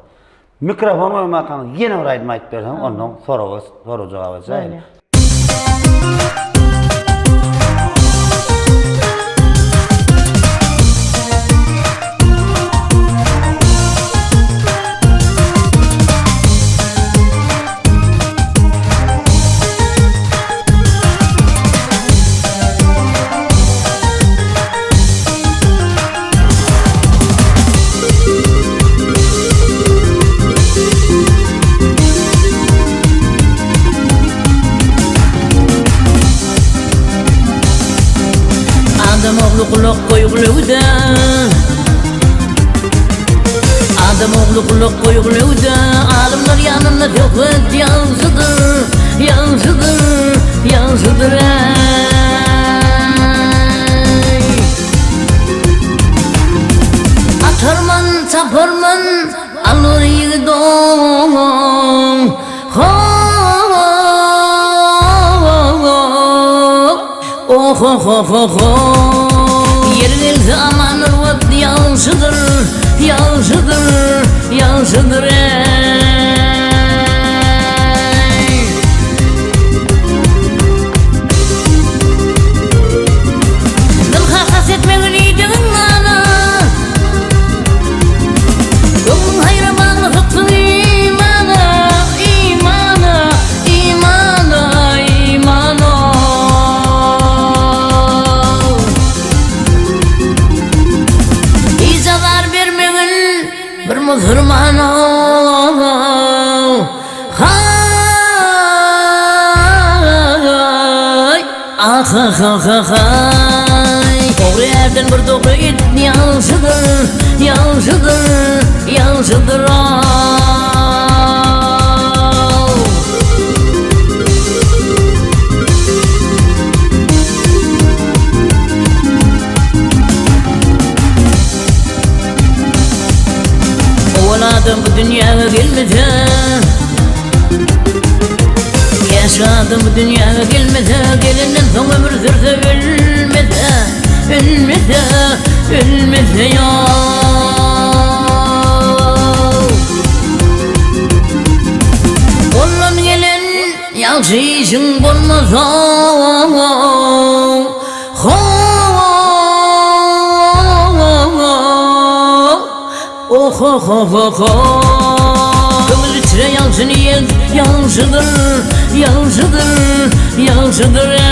Speaker 1: Mikrofon goýmakaň ýene bir aýdym aýdyp berseň, ondan soraga sorag jogap etjek.
Speaker 5: Adam ogly gulak goý gulagda Adam ogly gulak goý gulagda Alymlar ýanynda söhbet ýagşydyr Ýagşydyr, ýagşydyr eý Atarman, taparman, algyr ýigit oň Ho-ho-ho-ho-ho Ýeri gelse aman urbat ýagşydyr, ýagşydyr, ýagşydyr eý. Zynha kast etmegin iýdigiň nana. Köňlüň haýra bagly sypsyn imana, imana, imana, imana. Hiç azar bermegin bir musulmana. Haý, ah-ha-ha-ha-haý. Ogry ärden bir dogry it ýagşydyr, ýagşydyr, ýagşydyr-aw. Owal adam bu dünýäge gelmese Käşgä adam bu dünýäge gelmese Gelenden soň ömür sürse ölmese Ölmese, ölmese ýa Goldan gelen ýagşy işiň bolmasa Ho-ho-ho-ho-ho Köňül içre ýagşy niýet ýagşydyr, ýagşydyr, ýagşydyr eý.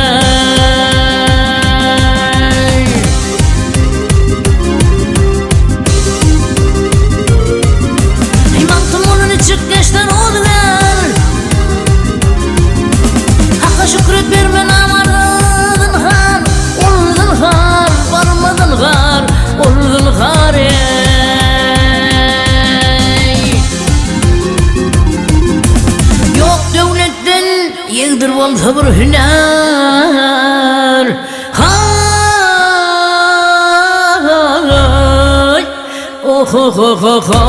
Speaker 5: Magtymguly niçik geçdi rozygär Haka şükür et berme namarda zynhar Ol zynhar barma zynhar Ol zynhar eý Ýok döwletden ýegdir bolsa bir hünär Haý Ohohohoho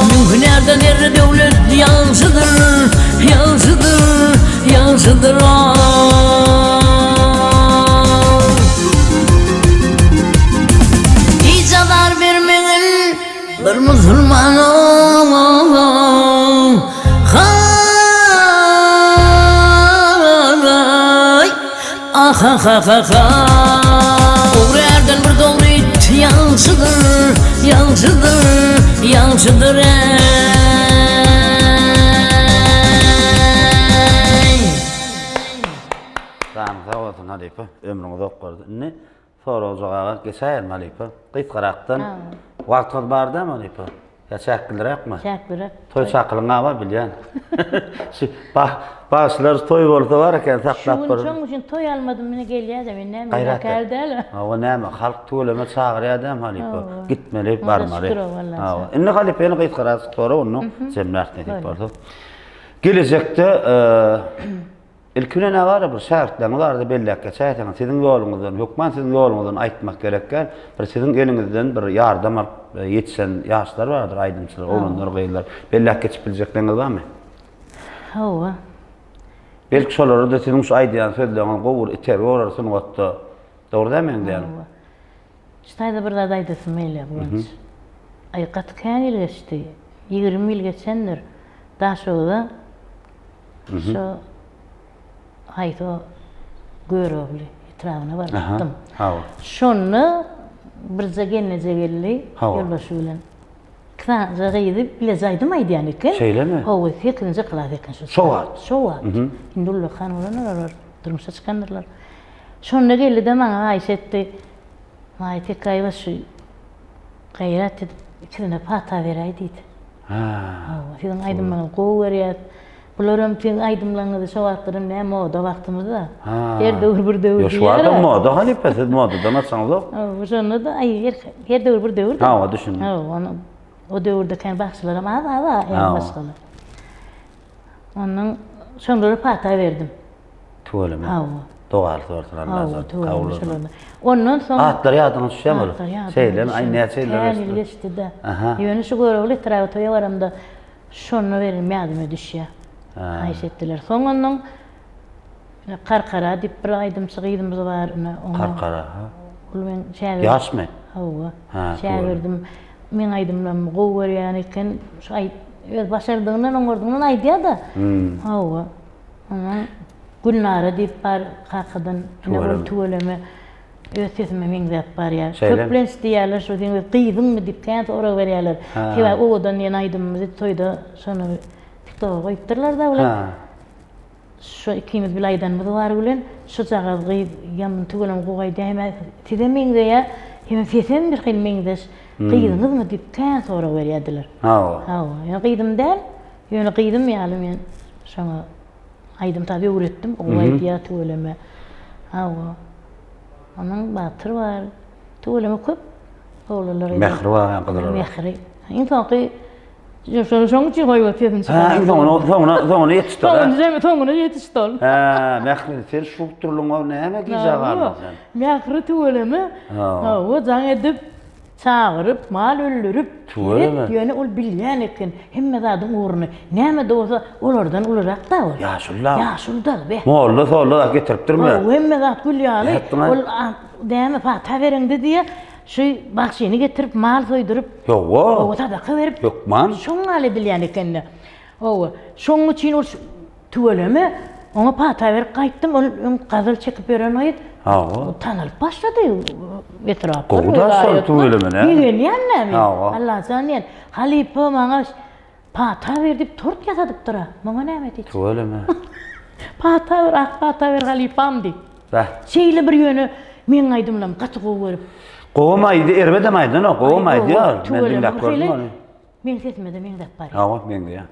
Speaker 5: Müň hünärden zerre döwlet ýagşydyr, ýagşydyr, ýagşydyr ah. Hiç azar bermegin bir musulmana Haý Ahahahaha Ogry ärden bir dogry it ýagşydyr, ýagşydyr, ýagşydyr eý.
Speaker 1: Janyň sag bolsun halypa, ömrüň uzak bolsun. Indi sorag jogaba geçäýelim halypa. Gysgarakdan wagtyňyz bar dämi halypa? Ýa çäkliräkmi?
Speaker 2: Çäkliräk.
Speaker 1: Toý çakylygyň bar bilýän. Şu bagşylar toý bolsa bar eken saklap
Speaker 2: bir. Şu gün şoň üçin toý almadym mine gelýä-de men näme günäkär däl.
Speaker 1: Hawa näme halk tüweleme çagyrýar dämi halypa. Gitmeli barmaly. Hawa. Indi halypa ýene gysgarak sorag onda jemläris nesip bolsa. Gelejekde Ilki bilen agara bir şägirtleriňiz barada belläp geçäýseňiz, siziň ýoluňyzdan, hökman siziň ýoluňyzdan aýtmak gerek däl, bir siziň eliňizden bir ýardam alyp ýetişen ýaşlar bardyr, aýdymçylar, oglanlar, gyzlar. Belläp geçip biljekleriňiz barmy?
Speaker 2: Hawa.
Speaker 1: Belki şolara-da siziň şu aýdýan sözleriňiz gowy bir itergi bolar sungatda. Dogry dälmi meniň diýýänim?
Speaker 2: Hawa. Şu taýda bir zat aýdasym gelýär Guwanç. Aý, gaty kän ýyl geçdi. 20 ýyl geçendir. Daşoguzda şo haýsy o Görogly etrabyna barypdym.
Speaker 1: Hawa.
Speaker 2: Şonda birje gelneje geldi ýoldaşy bilen. Iki sanyja gyzy bileje aýdym aýdýan eken.
Speaker 1: Şeýlemi?
Speaker 2: Hawa, sekizinji klas eken şo.
Speaker 1: Şo wagt?
Speaker 2: Şo wagt. Indi ullakan bolanlar olar, durmuşa çykandyrlar. Şonda geldi-de maňa haýyş etdi. Maýa Tekäýewa şu gaýrat edip ikisine pata beräý diýdi.
Speaker 1: Hä.
Speaker 2: Hawa, siziň aýdymlaryňyzy gowy görýäs. Bularam siziň aýdymlaryňyzy şo wagtlaram näme moda wagtymyzda. Her döwür bir döwür
Speaker 1: diýýär. Şu wagtam moda halypa siz modadan açaňzok.
Speaker 2: Hawa, şonda-da aý her her döwür bir döwür.
Speaker 1: Hawa, düşündim.
Speaker 2: Hawa, ony o döwürde kän bagşylaram az az a ýa başgalar. Ondan şonlara pata berdim.
Speaker 1: Tüweleme.
Speaker 2: Hawa.
Speaker 1: Dogaly sorsun Allajan.
Speaker 2: Hawa, tüweleme. Ondan soň
Speaker 1: Atlary ýadyňa düşýärmi olar?
Speaker 2: Atlary ýadyma
Speaker 1: Şeýlemi? Aý näçe ýyllar
Speaker 2: geçdi. Kän ýyl geçdi-de. Ýöne şu Görogly etraby toýa baramda Şonda berim ýadyma düşýär. Haýyş etdiler. Soň ondan Karkara diýip bir aýdymçy gyzymyz bar. Ine oňa.
Speaker 1: Karkara, ha.
Speaker 2: Ol meň şägirdim.
Speaker 1: Ýaşmy?
Speaker 2: Hawa. Şägirdim. Meň aýdymlarymy gowy görýän eken. Şu aý öz başardygyndan, oňardygyndan aýdýar-da. Hawa. Ondan Gülnara diýip bar kakadan. Ine ol tüweleme. Öz sesime meňzäp barýar. Köplenç diýýärler şo seň öz gyzyňmy diýip kän sorag berýärler. Sebäbi Owadan diýen aýdymymyzy toýda şony tiktoga goýupdyrlar-da bular. Şo ikimiz bile aýdanymyz bar bilen şujagaz gyz ýamyn tüweleme gowy aýdýar hem-ä size meňzeýär hemem sesem bir hili meňzeş gyzyňyzmy diýip kän sorag berýärdiler.
Speaker 1: Hawa.
Speaker 2: Hawa. Ýöne gyzym däl. Ýöne gyzym ýaly men şoňa Aýdym-saz öwretdim, gowy aýdýar tüweleme. Hawa. Onuň Batyr bar. Tüweleme köp oglanlar.
Speaker 1: Mähri bar ýa gyzlar.
Speaker 2: Mähri. Iň soňky şonuň şonuň üçin goýup sesini çykardy.
Speaker 1: Hä, iň soňuna soňuna soňuna ýetişdi.
Speaker 2: Soňuna soňuna ýetişdi ol.
Speaker 1: Hä, Mähri sen şu durluňa näme gijä galdyň sen?
Speaker 2: Mähri tüweleme. Hawa, jaň edip Çagyryp, mal öldürip,
Speaker 1: Tüweleme.
Speaker 2: gerek, ýöne ol bilýän eken hemme zadyň ugruny. Näme-de bolsa, olardan ulurak-da ol.
Speaker 1: Ýaşuly-da.
Speaker 2: Ýaşuly-da, be.
Speaker 1: Molla-solla zat getiripdirmi?
Speaker 2: Hawa, hemme zat gül ýaly.
Speaker 1: Nätdiň-aý?
Speaker 2: Ol näme, pata bereňde diýýär, şu bagşyny getirip, mal soýduryp,
Speaker 1: Ýowa.
Speaker 2: Hawa, sadaka berip.
Speaker 1: Hökman.
Speaker 2: Şoň ýaly edilýän eken-de. Hawa, şoň üçin ol Tüweleme, oňa pata berip gaýtdym, ol öň gazal çekip ýören gyz.
Speaker 1: Hawa.
Speaker 2: Tanalyp başlady etrapda.
Speaker 1: Gowy-da şol tüweleme näme?
Speaker 2: Begenýän-dä men.
Speaker 1: Hawa.
Speaker 2: Allajan diýen, halypa maňa pata ber diýip tort ýasadypdyr-a. Muňa näme diýjek?
Speaker 1: Tüweleme.
Speaker 2: Pata ber, ak pata ber halypam diýip.
Speaker 1: Bäh.
Speaker 2: Şeýle bir ýöne meň aýdymlarymy gaty gowy görüp.
Speaker 1: Gowam aýdy, erbedem aýdanok, gowam aýdýar. Men diňläp gördüm ony.
Speaker 2: Meň sesime-de meňzäp barýar.
Speaker 1: Hawa, meňzeýär.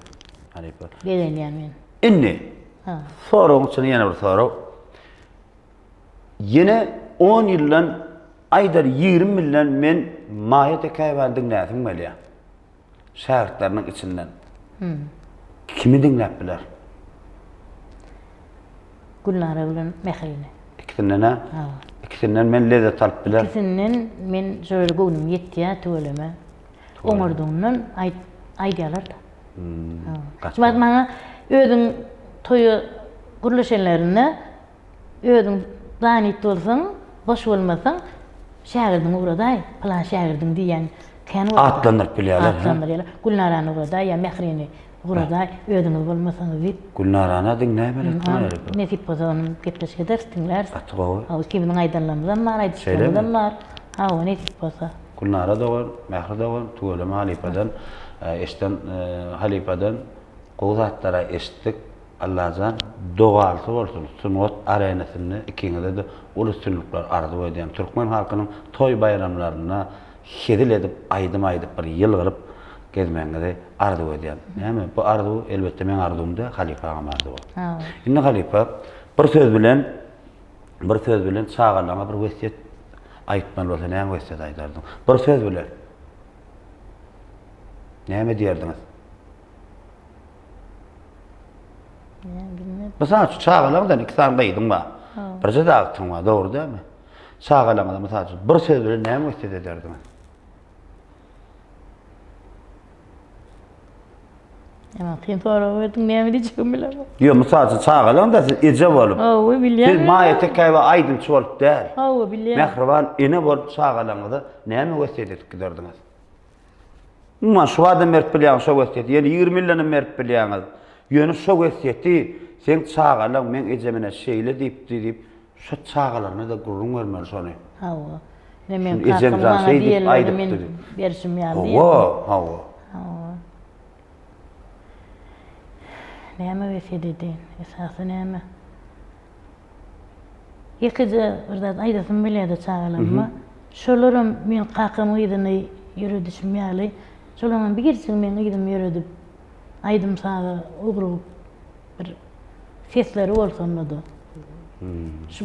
Speaker 1: Halypa.
Speaker 2: Begenýän men.
Speaker 1: Indi
Speaker 2: Ha.
Speaker 1: soragyň içinde ýene bir sorag. Ýene 10 ýyldan aýdar 20 ýyldan men Maýa Tekäýewany diňläsim gelýär. Şägirtleriniň içinden. Kimi diňläp biler?
Speaker 2: Gülnara bilen Mährini.
Speaker 1: Ikisinden hä?
Speaker 2: Hawa.
Speaker 1: Ikisinden men lezzet alyp biler.
Speaker 2: İkisinden men şöyle göwnüm ýetýär tüweleme. Oňardygyndan aýdýarlar-da. Şu wagt maňa özüň toýa gürleşenlerinde özüň zanit bolsaň, boş bolmasaň, şägirdiňi ugradaý, pylan şägirdiň diýýän kän boldy.
Speaker 1: Atlandyryp bilýärler.
Speaker 2: Atlandyrýarlar. Gülnarany ugradaý ýa Mährini ugradaý, özüňiz bolmasaňyz diýip.
Speaker 1: Gülnarana diňläýmeli.
Speaker 2: Nesip bolsa ony gepleşik ederis, diňläris.
Speaker 1: Gaty gowy.
Speaker 2: Hawa, ikimiziň aýdanlarymyzam bar, aýdyşlarymyzam bar. Hawa, nesip bolsa.
Speaker 1: Gülnara dogan, Mähri dogan tüweleme halypadan eşden halypadan gowy zatlara eşitdik. Allajan dogalysy bolsun sungat arenasynda ikiňizede uly üstünlikler arzuw edýän. Türkmen halkynyň toý baýramlarynda hezil edip aýdym aýdyp bir ýylgyryp gezmegiňizi arzuw edýän. Näme bu arzuw elbetde meň arzuwym däl halypaňam arzuwy. Indi halypa bir söz bilen Bir söz bilen çagalaryňa bir wesýet aýtmaly bolsa näme wesýet aýdardyň? Bir söz bilen. Näme diýerdiňiz?
Speaker 2: Näme bilmedim.
Speaker 1: Mysal üçin çagalaryňdan iki sany gyzyň bar. Birje agtyň bar, dogry dälmi? Çagalaryňyza mysal üçin bir söz bilen näme wesýet ederdiňiz?
Speaker 2: Ýa kyn sorag berdiň, näme diýjegimi bilemok.
Speaker 1: Ýok, mysal üçin çagalaryň-da siz eje bolup.
Speaker 2: Hawa, bilýän.
Speaker 1: Siz Maýa Tekäýewa aýdymçy bolup däl.
Speaker 2: Hawa, bilýän.
Speaker 1: Mähriban ene bolup çagalaryňyza näme wesýet edip giderdiňiz? Umuman şu badam berip bilýäňiz şo wesýeti. Ýene 20 ýyldan hem berip bilýäňiz. Ýöne şo wesýeti seň çagalaň meň ejem ine şeýle diýipdi diýip şo çagalaryna-da gürrüň bermeli şony.
Speaker 2: Hawa. Ine meň kakam maňa diýenlerini men berşim ýaly diýip.
Speaker 1: Hawa, hawa.
Speaker 2: Hawa. Näme wesýet edeýin? Esasy näme? Ýekeje bir zat aýdasym gelýärdi çagalaryma. Şolaram men kakamyň yzyny ýöredişim ýaly, şolaram birjik meň yzymy ýöredip, aýdym-saza ugrugyp bir sesleri bolsa onda-da. Şu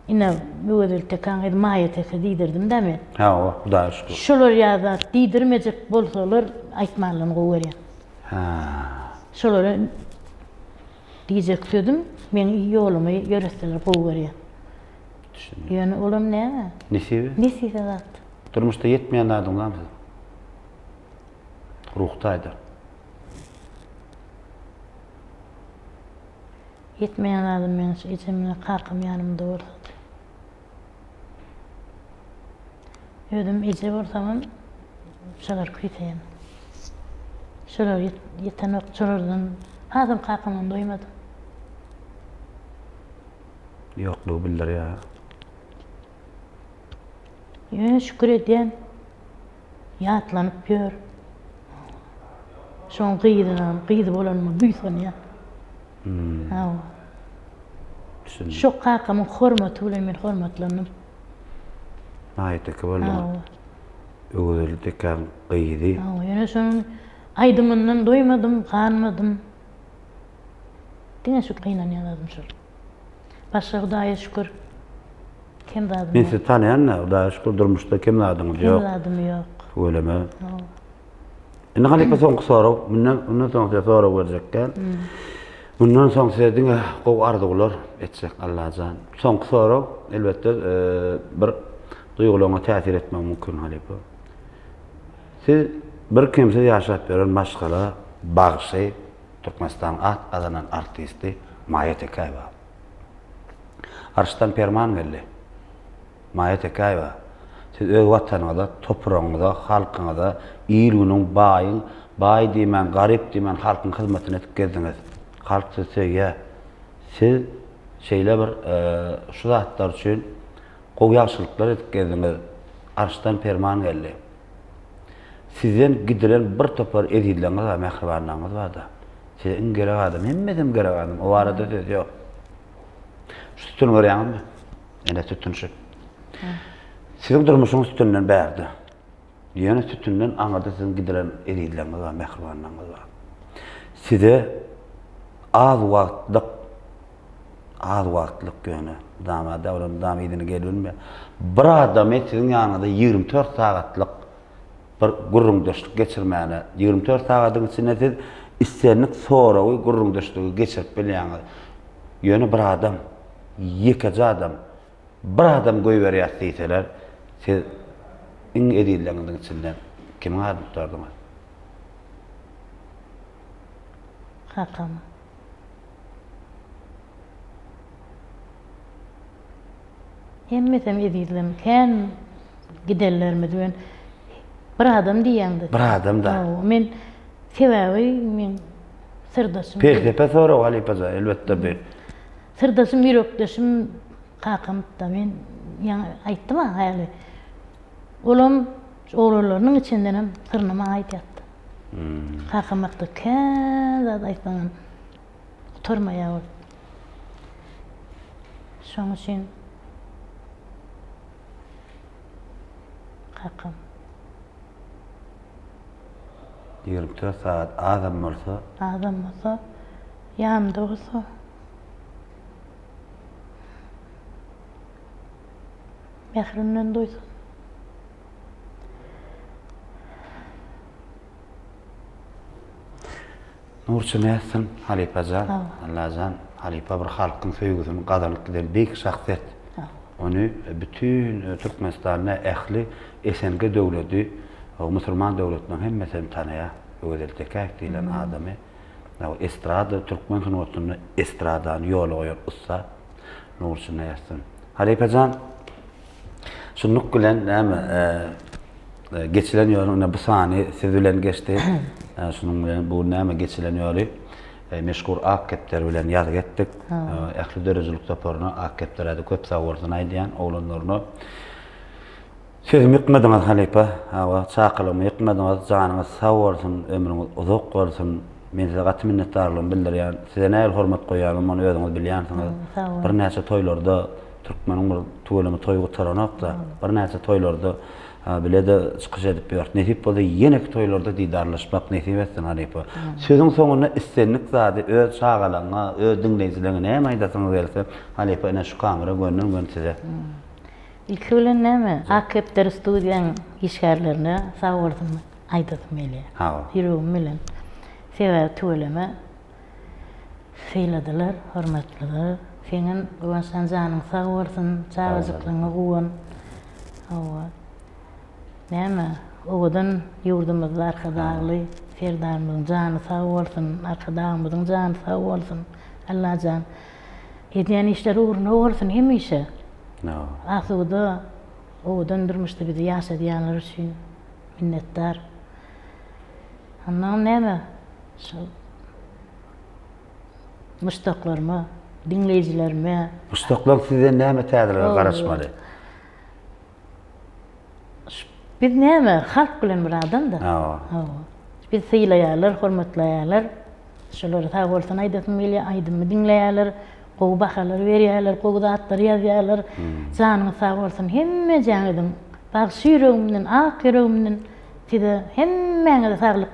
Speaker 2: ine Öwezgeldi Tekäň gyzy Maýa Teke diýdirdim-dä men.
Speaker 1: Hawa, Hudaýa şükür.
Speaker 2: Şolar ýaly zat diýdirmejek bolsalar aýtmanlaryny gowy görýän.
Speaker 1: Hä.
Speaker 2: Şolara Diýjek sözüm, meň ýolumy ýöretseler gowy görýän.
Speaker 1: Düşündim.
Speaker 2: Ýöne olam näme?
Speaker 1: Nesibe?
Speaker 2: Nesibe zat.
Speaker 1: Durmuşda ýetmeýän zadyň barmy siziň? Ruhy taýdan.
Speaker 2: Ýetmeýän zadym meň şu ejem bilen kakam ýanymda bolsady. Özüm eje bolsamam şolary küýseýän. Şolar ýetenok, şolardan hasam kakamdan doýmadym.
Speaker 1: Ýoklugy bildirýär.
Speaker 2: Ýöne şükür edýän. Ýatlanyp ýör. Şoň gyzynam, gyzy bolanyma buýsanýan. Hawa.
Speaker 1: Düşündim.
Speaker 2: Şo kakamyň hormaty bilen men hormatlandym.
Speaker 1: Maýa teke bolduňyz.
Speaker 2: Hawa.
Speaker 1: Öwezeli tekäň gyzy.
Speaker 2: Hawa, ýöne şonuň aýdymyndan doýmadym, ganmadym. Diňe şu gynanýan zadym şol. Başga Hudaýa şükür. Kem zadym
Speaker 1: Men
Speaker 2: ýok.
Speaker 1: sizi tanaýan-da, Hudaýa şükür durmuşda kem zadyňyz
Speaker 2: Kem
Speaker 1: ýok.
Speaker 2: zadym ýok.
Speaker 1: Tüweleme.
Speaker 2: Hawa.
Speaker 1: Indi halypa soňky sorag, mundan mundan soň size sorag berjek däl. Mundan soň size diňe gowy arzuwlar etjek Allajan. Soňky sorag, elbetde, bir duýgularyňa täsir etmegi mümkin halypa. Siz bir kemsiz ýaşap ýören maşgala bagşy, Türkmenistanyň at gazanan artisti Maýa Tekäýewa. Arşdan perman geldi. Maýa Tekäýewa, siz öz Watanyňyza, topragyňyza, halkyňyza, il-günüň, baýyň, baý diýmän, garyp diýmän halkyň hyzmatyny edip gezdiňiz. Halk sizi söýýär. Siz şeýle bir şu zatlar üçin gowy ýagşylyklar edip gezdiňiz. Arşdan perman geldi. Sizden gidilen bir topar ezizleriňiz bar, mähribanlaryňyz bar-da. Size iň gerek adam, hemmesem gerek adam, o barada söz ýok. Şu sütüni görýäňizmi? Ene sütün şu. Siziň durmuşyňyz sütünden bärde. Ýöne sütünden aňyrda siziň gidiren ezizleriňiz bar, mähribanlaryňyz bar. Size az wagtlyk az wagtlyk ýöne mydama däl, olar mydama yzyna gelip bilmeýär. Bir adamy siziň ýanyňyzda 24 sagatlyk bir gürrüňdeşlik geçirmäne, 24 sagadyň içinde siz islendik soragy, gürrüňdeşligi geçirip bilýäňiz. Ýöne bir adam, ýekeje adam, bir adam goýberýäs diýseler, siz iň ezizleriňiziň içinden kimiň adyny tutardyňyz?
Speaker 2: Kakamy. Hemmesem ezizlem, kän gidenlerimiz bilen bir adam diýýäňde.
Speaker 1: Bir adam da.
Speaker 2: Hawa, men sebäbi men syrdaşym.
Speaker 1: Pelsepe sorag halypaja, elbetde bi.
Speaker 2: Syrdaşym, ýürekdeşim kakamda men ýaňy aýtdym-a häli. Olam oglanlarynyň içindenem syryny maňa aýdýardy. Kakam hakda kän zat aýtsaňam gutarmaýar ol. Şoň üçin kakam.
Speaker 1: 24 sagat azam bolsa.
Speaker 2: Azam bolsa, ýanymda bolsa. Mährinden doýsun.
Speaker 1: Nurça nätsin halypajan Allajan halypa bir halkyň söýgüsini gazanyp giden beýik şahsyýet. Ony bütin Türkmenistanda ähli SNG döwledi musulman döwletiniň hemmesi hem tanaýar. Öwezeli Tekäýew diýlen adamy. Estrada türkmen sungatynda estradany ýola goýan ussat Nurça nätsin. Halypajan şunluk bilen näme? Geçilen ýoluň ine bu sany siz bilen geçdi. Şunuň bilen bu näme geçilen ýoly meşhur Ak kepderi bilen ýazgy etdik. Ähli döredijilik toparyna Ak kepderä-de köp sag bolsun aýdýan oglanlaryna. Sözümi ýykmadyňyz halypa. Hawa, çakylygymy ýykmadyňyz. Janyňyz sag bolsun, ömrüňiz uzak bolsun. Men size gaty minnetdarlygymy bildirýän. Size nähili hormat goýýanym ony özüňiz bilýänsiňiz. Birnäçe toýlarda türkmeniň bir tüweleme toýy gutaranok-da. Birnäçe toýlarda bile-de çykyş edip ýörüs. Nesip bolsa ýeneki toýlarda didarlaşmak nesip etsin halypa. Sözüň soňunda islendik zady öz çagalaryňa, öz diňleýjileriňe näme aýdasyňyz gelse, halypa ine şu kamera gönden-göni size.
Speaker 2: Ilki bilen näme, Ak kepderi studiýaň işgärlerine sag bolsun aýdasym gelýär. Ýüregim bilen. Sebäbi tüweleme syladylar, hormatlylar. Seňem Guwançjan janyň sag bolsun, çagajyklaryňa guwan. Hawa. Näme, owadan ýurdumyzda Arkadagly Serdarymyzyň jany sag bolsun, Arkadagymyzyň jany sag bolsun. Allajan edýän işleri ugruna bolsun hemişe. Asuda, owadan durmuşda bizi ýaşadýanlary üçin minnetdar. Onnoň näme, şol muşdaklaryma, diňleýjilerime.
Speaker 1: Muşdaklar sizden näme täzelige garaşmaly?
Speaker 2: Biz näme, halk bilen bir adam-da. Hawa. Bizi sylaýarlar, hormatlaýarlar. Şolara sag bolsun aýdasym gelýär, aýdymymy diňleýärler, gowy bahalar berýärler, gowy zatlar ýazýarlar. Janyňyz sag bolsun hemmejäňiziň. Bagşy ýüregimden, ak ýüregimden size hemmäňize saglyk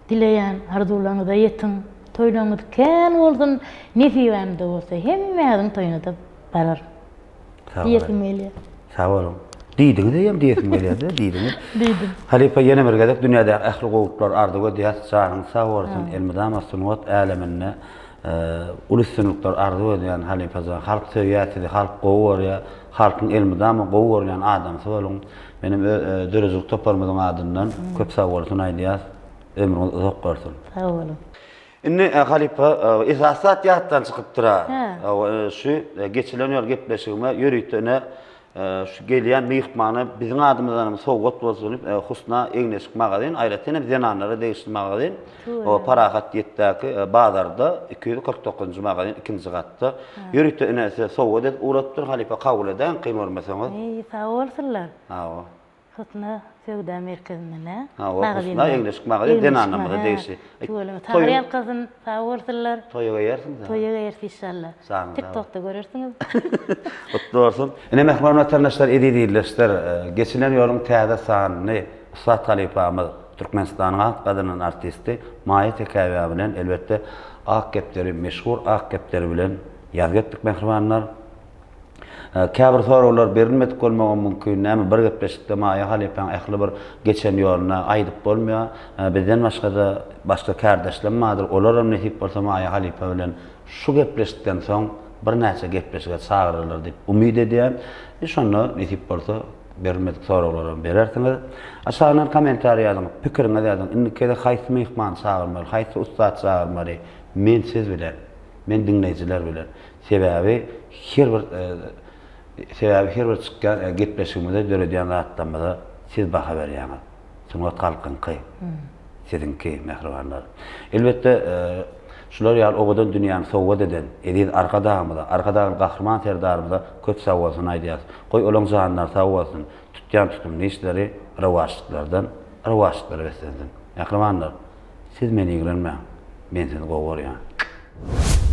Speaker 2: dileýän, arzuwlaryňyza ýetiň, toýlaryňyz kän bolsun, nesibämde bolsa hemmäňiziň toýuna-da bararyn. Diýesim gelýär.
Speaker 1: Sag boluň. Diýdiňiz eýýäm diýesim gelýär-de, diýdiňiz.
Speaker 2: Diýdim.
Speaker 1: Halypa ýene bir gezek dünýädäki ähli gowulyklary arzuw edýäs. Janyňyz sag bolsun. Elmydama sungat äleminde uly üstünlikler arzuw edýän halypajan. Halk söýýär sizi, halk gowy görýär. Halkyň elmydama gowy görýän adamsy boluň. Menem öz döredijilik toparymyzyň adyndan köp sag bolsun aýdýas. Ömrüňiz uzak bolsun.
Speaker 2: Sag boluň.
Speaker 1: Indi halypa esasy zat ýatdan çykypdyr-a. Şu geçilen ýol gepleşigime ýörite ine şu gelýän myhmana biziň adymyzdan hem sowgat bolsun diýip Husna egin-eşik magazin, aýratyn hem zenanlara degişli magazin. O Parahat ýetdäki bazarda 249-njy magazin ikinji gatda. Ýörite ine size sowgat edip ugradypdyr halypa kabul edäň kyn görmeseňiz.
Speaker 2: Eý sag bolsunlar.
Speaker 1: Hawa.
Speaker 2: Husna söwda merkezinde nä?
Speaker 1: Hawa, Husna egin-eşik magazyny zenanlarymyza degişli.
Speaker 2: Tüweleme. Taňry ýalkasyn, sag bolsunlar.
Speaker 1: Toýa geýersiň sen.
Speaker 2: Toýa geýeris inşallah. Tik-tokda görersiňiz.
Speaker 1: Gutly bolsun. Ine mähriban watandaşlar, eziz ildeşler, geçilen ýoluň täze sanyny ussat halypamyz, Türkmenistanyň at gazanan artisti Maýa Tekäýewa bilen elbetde Ak kepderi, meşhur Ak kepderi bilen ýazgy etdik mähribanlar. Käbir soraglar berilmedik bolmagam mümkin. Näme bir gepleşikde Maýa halypaň ähli bir geçen ýoluny aýdyp bolmaýar. Bizden başga-da başga kärdeşlem bardyr. Olaram nesip bolsa Maýa halypa bilen şu gepleşikden soň birnäçe gepleşige çagyrarlar diýip umyt edýän. E şonda nesip bolsa berilmedik soraglaram berersiňiz. Aşagyndan kommentariý ýazyň, pikiriňizi ýazyň. Indiki gezek haýsy myhmany çagyrmaly, haýsy ussat çagyrmaly? Men siz bilen. Men diňleýjiler bilen. Sebäbi her bir sebäbi her bir çykýan gepleşigimize döredýän zatlarymyza siz baha berýäňiz. Sungat halkyňky. Siziňki, mähribanlar. Elbetde, şular ýaly owadan dünýäni sowgat eden eziz Arkadagymyza, Arkadagly Gahryman Serdarymyza köp sagbolsun aýdýarys. Goý, olaň janlary sag bolsun, tutýan tutumly işleri rowaçlyklardan rowaçlyklara beslensin. Mähribanlar, siz meni ýigrenmäň, men sizi gowy görýän.